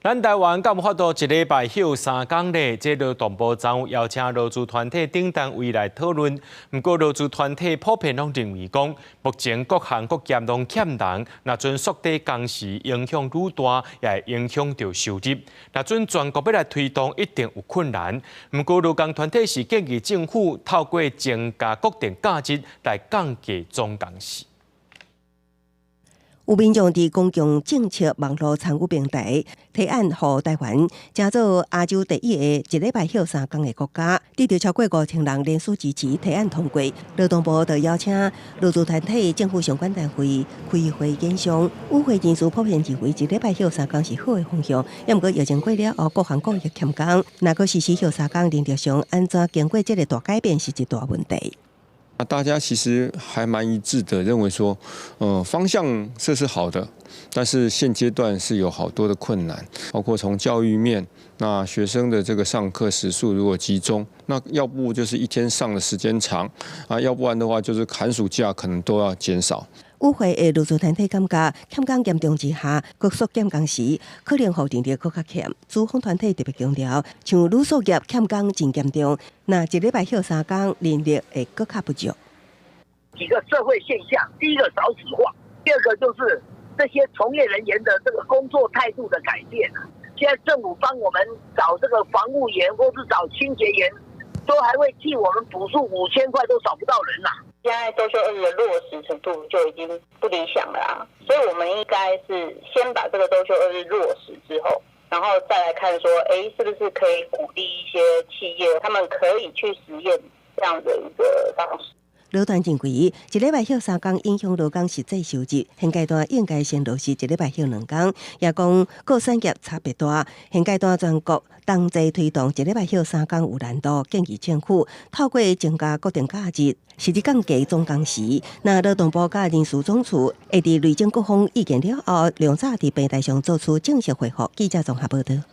咱台灣敢有法度一禮拜歇3工咧？這勞動部昨有邀請勞資團體等單位來討論。毋過勞資團體普遍攏認為講，目前各行各業攏欠人，若準縮短工時影響愈大，也會影響著收入。若準全國欲來推動，一定有困難。毋過勞工團體是建議政府透過增加國定假日來降低總工時。有民眾佇公共政策網路參與平台提案，予台灣成做亞洲第一個一禮拜歇3工的國家，得著超過5000人聯署支持提案通過。勞動部就邀請勞資團體、政府相關單位開會研商。與會人士普遍認為，一禮拜歇三工是好的方向。抑毋過疫情過了後，各行各業欠工，若閣實施歇三工，人力上按怎經過這个大改變是一大問題。大家其實還蠻一致的，認為說，方向這是好的，但是現階段是有好多的困難，包括從教育面，那學生的這個上課時數如果集中，那要不就是一天上的時間長，啊，要不然的話就是寒暑假可能都要減少。與會的勞資團體感覺欠工嚴重之下，閣縮減工時，可能予人力閣較欠。資方團體特別強調，像旅宿業欠工真嚴重，若一禮拜歇3工，人力會閣較不足。幾個社會現象，第一個少子化，第二個就是這些從業人員的這個工作態度的改變。現在政府幫我們找這個防護員，或是找清潔員，都還會替我們補助5000塊，都找不到人啦。現在週休二日的落實程度就已經不理想了啊，所以我們應該是先把這個週休二日落實之後，然後再來看說，是不是可以鼓勵一些企業，他們可以去實驗這樣的一個方式。勞團認為，一禮拜歇3工影響勞工實際收入，現階段應該先落實一禮拜歇2工。也講各產業差別大，現階段全國同齊推動一禮拜歇三工有難度，建議政府透過增加國定假日，甚至降低總工時。若勞動部佮人事總處會佇累積各方意見了後，量早佇平台上做出正式回覆。記者綜合報導。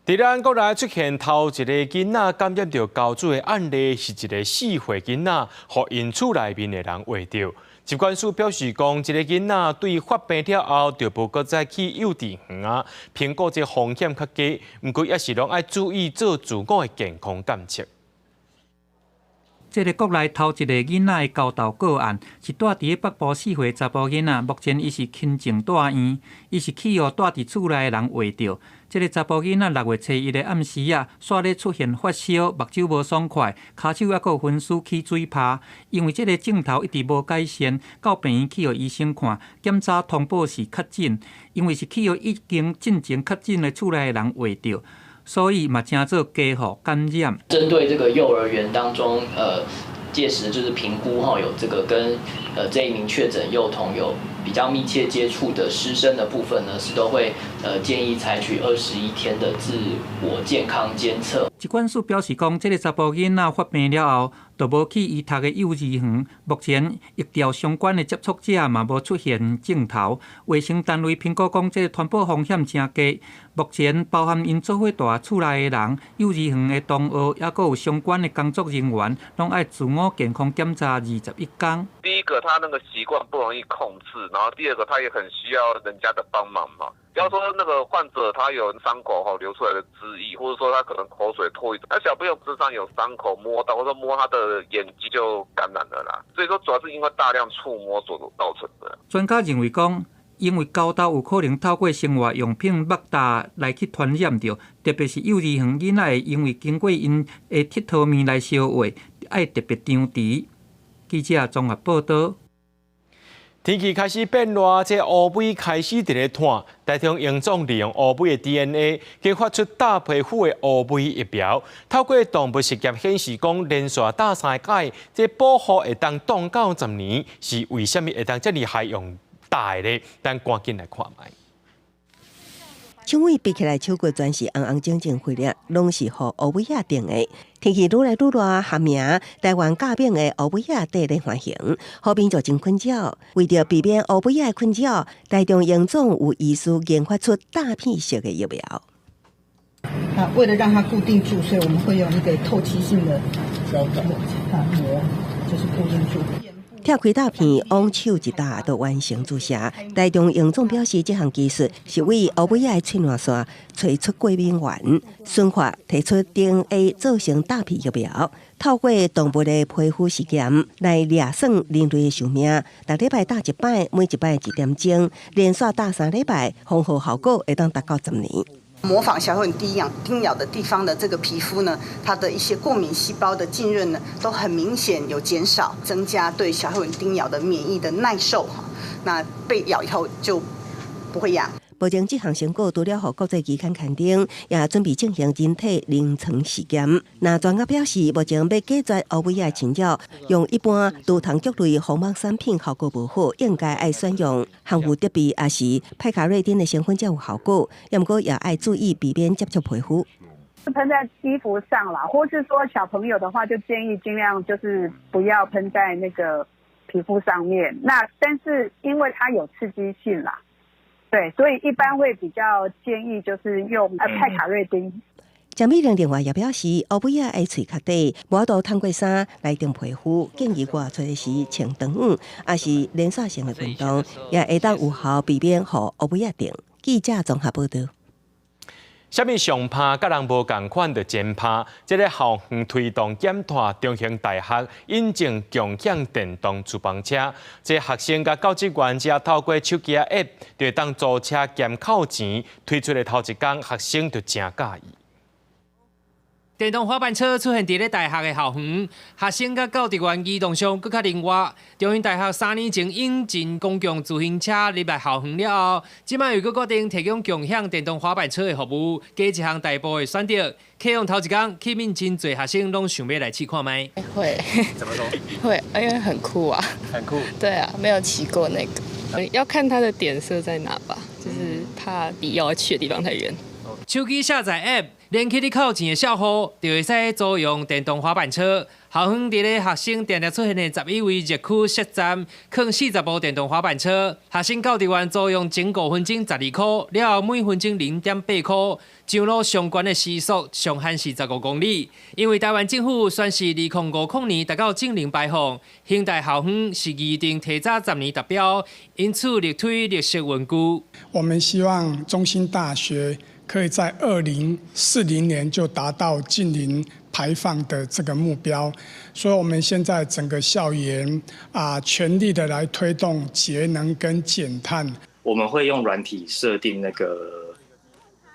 佇咱國內出現頭一个囡仔感染著猴痘的案例，是一个4歲囡仔，予𪜶厝內面的人秽著。疾管署表示講，這个囡仔對發病了後，就無閣再去幼稚園啊，評估這風險較低，毋過也是攏愛注意做自我的健康監測。這个國內頭一个囡仔的猴痘個案，是蹛佇北部4歲查埔囡仔，目前伊是輕症蹛院，伊是去予蹛佇厝內的人秽著。這个查埔囡仔6月初1的暗時仔，煞咧出現發燒、目睭無爽快、跤手猶閣有昏死起水泡。因為這个症頭一直無改善，到病院去予醫生看，檢查通報是確診，因為是去予已經進前確診的厝內的人秽著。所以嘛，稱做家戶感染。針對這個幼兒園當中，屆時就是評估哈，有這個跟這一名確診幼童有比較密切接觸的師生的部分呢，是都會建議採取21天的自我健康監測。疾管署表示講，這个查埔囡仔發病了後，就無去伊讀的幼稚園。目前疫調相關的接觸者嘛無出現症頭。衛生單位評估講，這个傳播風險誠低。目前包含𪜶做伙蹛厝內的人、幼稚園的同學，猶閣有相關的工作人員，攏愛自我健康檢查21工。第一個，他那個習慣不容易控制，然後第二個，他也很需要人家的幫忙嘛。比方說，那個患者他有傷口吼流出來的汁液，或者說他可能口水唾液，那小朋友身上有傷口摸到，或者摸他的眼睛就感染了啦。所以說，主要是因為大量觸摸所造成的。專家認為講，因為猴痘有可能透過生活用品肉搭來去傳染著，特別是幼稚園囡仔會因為經過𪜶的𨑨迌物來相畫，愛特別張弛。記者綜合報導。天氣開始變熱，這烏龜開始佇咧湠。台中榮總利用烏龜的 DNA，研發出打皮膚的烏龜疫苗。透過動物實驗顯示，講連續打三擺，這保護會當擋到10年。是為啥物會當遮爾害用打的咧？咱趕緊來看覓。手尾比起來，手骨全是紅紅腫腫血粒，攏是予烏龜仔叮的。天氣愈來愈熱，學名台灣甲蠓的烏龜仔綴咧歡迎，予民眾真困擾。為著避免烏龜仔的困擾，台中榮總有醫師研發出貼片式的疫苗。啊，為了讓它固定住，所以我們會用一個透氣性的膜，就是固定住。拆開貼片，往手一搭就完成注射。台中榮總表示，這項技術是為烏龜仔的喙瘻線揣出過敏原，順化提出 DNA 做成貼片疫苗，透過動物的皮膚實驗來驗算人類的壽命。逐禮拜打一擺，每一擺一點鐘，連續打3禮拜，防護效果會當達到十年。模仿小黑蚊叮咬的地方的這個皮膚呢，它的一些過敏細胞的浸潤呢，都很明顯有減少，增加對小黑蚊叮咬的免疫的耐受。那被咬以後就不會癢。目前這項成果除了予國際期刊刊登，也準備進行人體臨床試驗。那專家表示，目前欲解決烏龜仔的侵擾，用一般除蟲菊類防蚊產品效果無好，應該愛選用含有德幣抑是派卡瑞丁的成分才有效果。毋過也愛注意避免接觸皮膚。噴在衣服上啦，或是說小朋友的話，就建議盡量就是不要噴在那個皮膚上面。那但是因為它有刺激性啦。對，所以一般會比較建議就是用派卡瑞丁。鄭美玲另外也表示，烏龜仔的喙較短，無法度通過衫來叮皮膚，建議外出時穿長褲，抑是連續性的運動，也會當有效避免予烏龜仔叮。記者綜合報導。啥物上拍佮人無仝款的真拍，這个校園推動減碳，中興大學引進共享電動自行車，這學生佮教職員只要透過手機 App 就會當租車兼扣錢，推出的頭一工，學生就誠佮意。電動滑板車出現佇咧大學的校園，學生佮教職員移動上閣較靈活。中興大學3年前引進公共自行車入來校園了後，這擺又閣決定提供共享電動滑板車的服務，加一項代步的選擇。啟用頭一工，吸引真濟學生攏想欲來試看覓。會。怎麼說？會，因為很酷啊。很酷。對啊，沒有騎過那個，要看它的點設在哪吧，就是怕離要去的地方太遠。手機下載 App，連起你扣錢的帳戶，就會使租用電動滑板車。校園佇咧學生定定出現的11位熱區設站，囥40部電動滑板車。學生教職員租用前5分鐘12箍，了後每分鐘0.8箍。上路上懸的時速上限是15公里。因為台灣政府宣示2050年達到淨零排放，興大校方是擬定提早10年達標，因此力推綠色文具。我們希望中興大學可以在2040年就達到淨零排放的這個目標，所以我們現在整個校園啊，全力的來推動節能跟減碳。我們會用軟體設定那個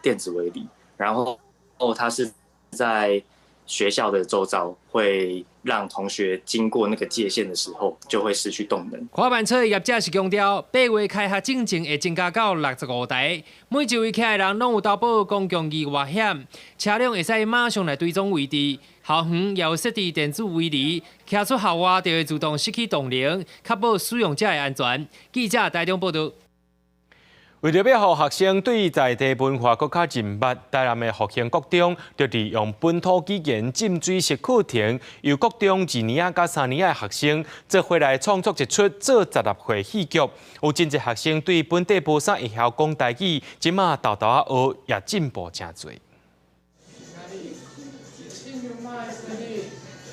電子圍籬，然後它是在學校的周遭，會讓同學經過那個界限的時候就會失去動能。滑板車的業者是強調，8月開學進前會增加到65台，每一位騎的人攏有投保公共意外險，車輛會使馬上來追蹤位置。校園也有設置電子圍籬，騎出校外就會自動失去動能，確保使用者的安全。記者台中報道。為著欲予學生對在地文化閣較認捌，台南的復興國中就利用本土語言浸水式課程，由國中2年仔佮3年仔的學生做伙來創作一齣做16歲戲劇。有真濟學生對本地無啥會曉講台語，這馬沓沓仔學也進步誠濟。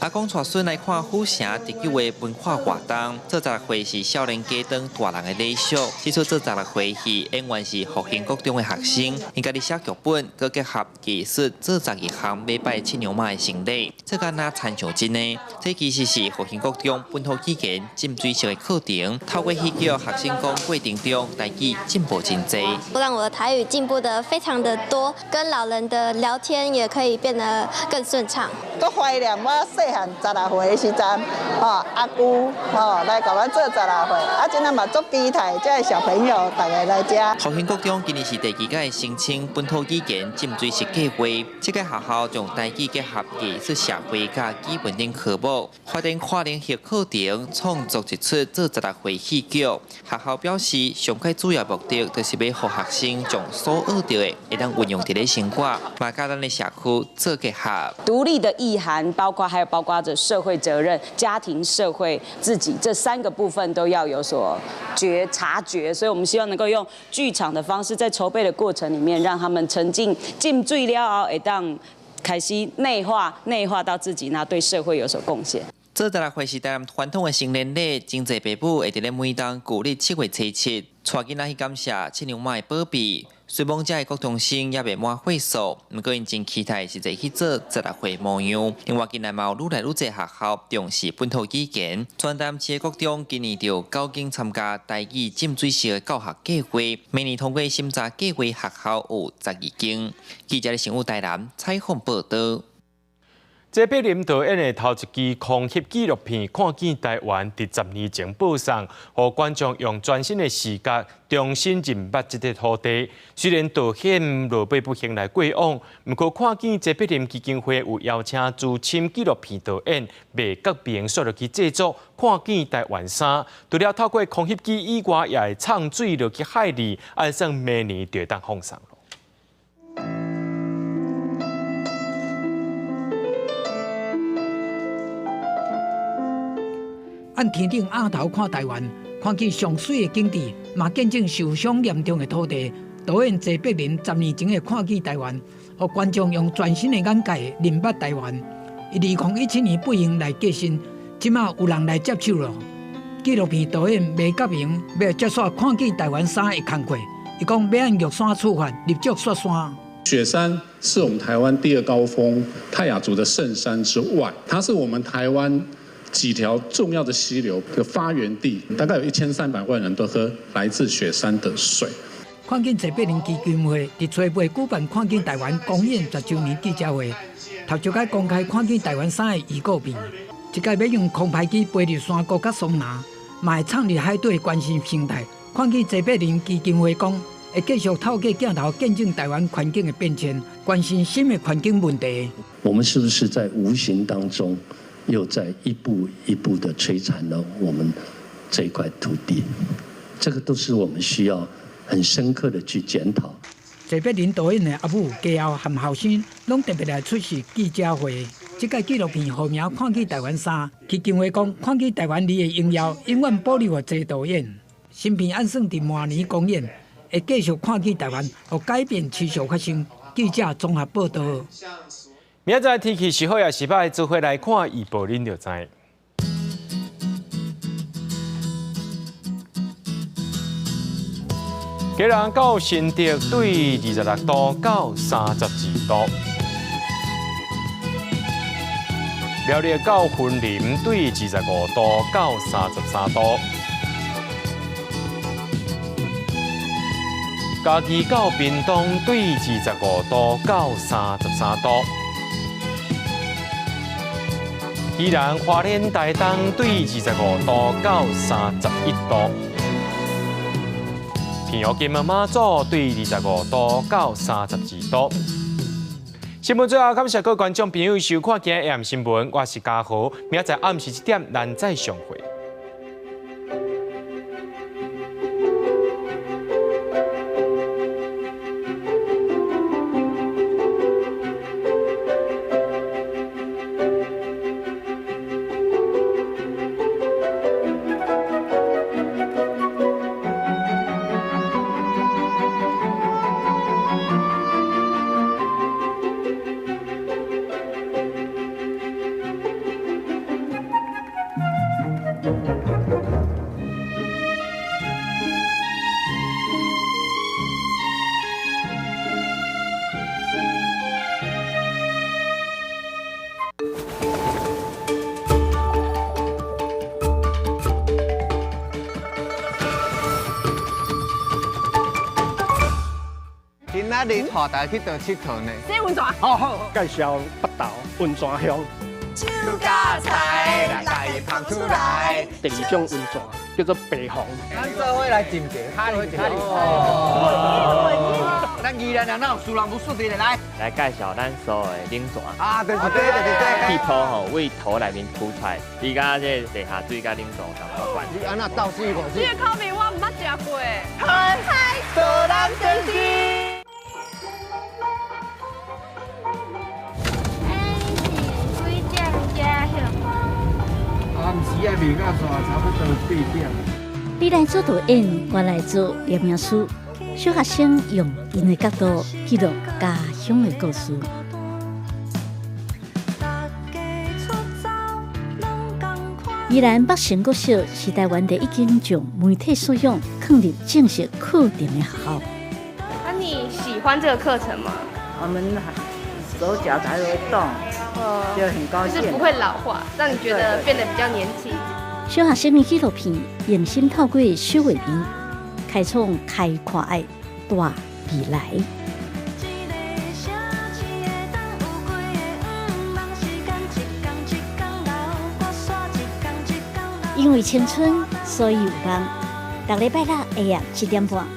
阿公帶孫來看府城特有的文化活動，做16歲是少年家長大人的禮數。這齣做16歲戲演員是復興國中的學生，𪜶家己寫劇本，閣結合藝術做12項禮拜七娘媽的成禮，這敢若親像真的。這其實是復興國中本土語言浸水式的課程，透過戲劇，學生講過程中台語進步真濟。讓我的台語進步得非常的多，跟老人的聊天也可以變得更順暢。閣懷念我細漢16歲的時陣，吼阿舅吼來共阮做16歲，啊，這下嘛足期待，這个小朋友逐个來遮。復興國中今年是第2屆申請本土語言浸水式計劃，這個學校將台語結合藝術、社會佮基本等科目，發展跨領域課程，創作一齣做16歲戲劇。學校表示，上蓋主要目的就是欲予學生將所學著的會當運用佇咧生活，嘛佮咱的社區做結合。獨立的意涵包括，還有包括着社會責任、家庭、社會、自己這3個部分都要有所察覺，所以我們希望能夠用劇場的方式，在籌備的過程裡面，讓他們沉浸浸水了後，會當開始內化到自己，那對社會有所貢獻。做16歲是台南傳統的成年禮，真濟爸母會佇咧每當舊曆7月初7，帶囡仔去感謝七娘媽的保庇。雖罔遮的國中生猶未滿歲數，毋過𪜶真期待實際去做16歲模樣。另外，近來嘛有愈來愈濟學校重視本土語言，全台南市的國中今年就9間參加台語浸水式的教學計劃，明年通過審查計劃學校有12間。記者新聞台南採訪報導。這柏林導演的頭一支空翕紀錄片《看見台灣》佇10年前播送，予觀眾用全新的視角重新認捌這塊土地。雖然導演落尾不幸來過往，毋過看見這柏林基金會有邀請資深紀錄片導演麥國明煞落去製作《看見台灣3》，除了透過空翕機以外，也會唱水落去海裡，按算明年就會當放送。按天頂額頭看台灣，看見上媠的景致，嘛見證受傷嚴重的土地。導演謝柏林10年前的《看見台灣》，予觀眾用全新的眼界認捌台灣。伊2017年不幸來過身，這馬有人來接手咯。紀錄片導演麥國明欲接續《看見台灣3》的工課，伊講欲按玉山出發，入足雪山。雪山是我們台灣第二高峰泰雅族的聖山之外，它是我們台灣幾條重要的溪流的發源地，大概有1300萬人都喝來自雪山的水。看見卓別林基金會佇初八舉辦看見台灣公演十週年記者會，頭一擺公開看見台灣三个預告片，這擺欲用空拍機飛入山谷佮桑拿，嘛會藏入海底關心生態。看見卓別林基金會講，會繼續透過鏡頭見證台灣環境的變遷，關心新的環境問題。我們是不是在無形當中，又在一步一步的摧殘了我們這塊土地？這個都是我們需要很深刻的去檢討。卓別林導演的阿母、家後和後生，攏特別來出席記者會。這擺紀錄片號名《看見台灣三》，基金會講《看見台灣二》的榮耀永遠保留予謝導演。新片按算佇明年公演，會繼續看見台灣，予改變持續發生。記者綜合報導。明仔載天氣是好抑是䆀，做伙來看預報，恁就知。基隆到新竹對26度到32度，苗栗到雲林對25度到33度，嘉義到屏東對25度到33度，宜蘭花蓮台東對25度到31度。平湖金門馬祖對25度到32度。新聞最後，感謝各位觀眾朋友收看今日 AM 新聞，我是嘉豪，明仔載暗時7點，咱再相會。今仔日帶大家去佗𨑨迌呢？這溫泉。好好，介紹北投溫泉鄉。手加菜來共伊捧出來。第二種溫泉叫做白虹。咱做伙來斟茶，哈哩哈哩。咱宜蘭人哪有輸人無輸陣的來？來介紹咱所有的冷泉。啊，就是這，就是這。氣泡吼，對土內面浮出來，伊佮這地下水佮冷泉同款。你按怎鬥水五這個口味我毋捌食過。嗨嗨，做人真是。暗时啊，卖到煞差不多8點。你來做導演，我來做攝影師。小學生用𪜶的角度記錄家鄉的故事。宜蘭北成國小是台灣第一間將媒體素養放入正式課程的學校。那你喜歡這個課程嗎？我們手腳才會動，就很高興。就是不會老化，讓你覺得變得比較年輕。小學生的紀錄片，用心透過小畫面，開創開闊的大未來。因為青春，所以有夢。逐禮拜六下晡7點半。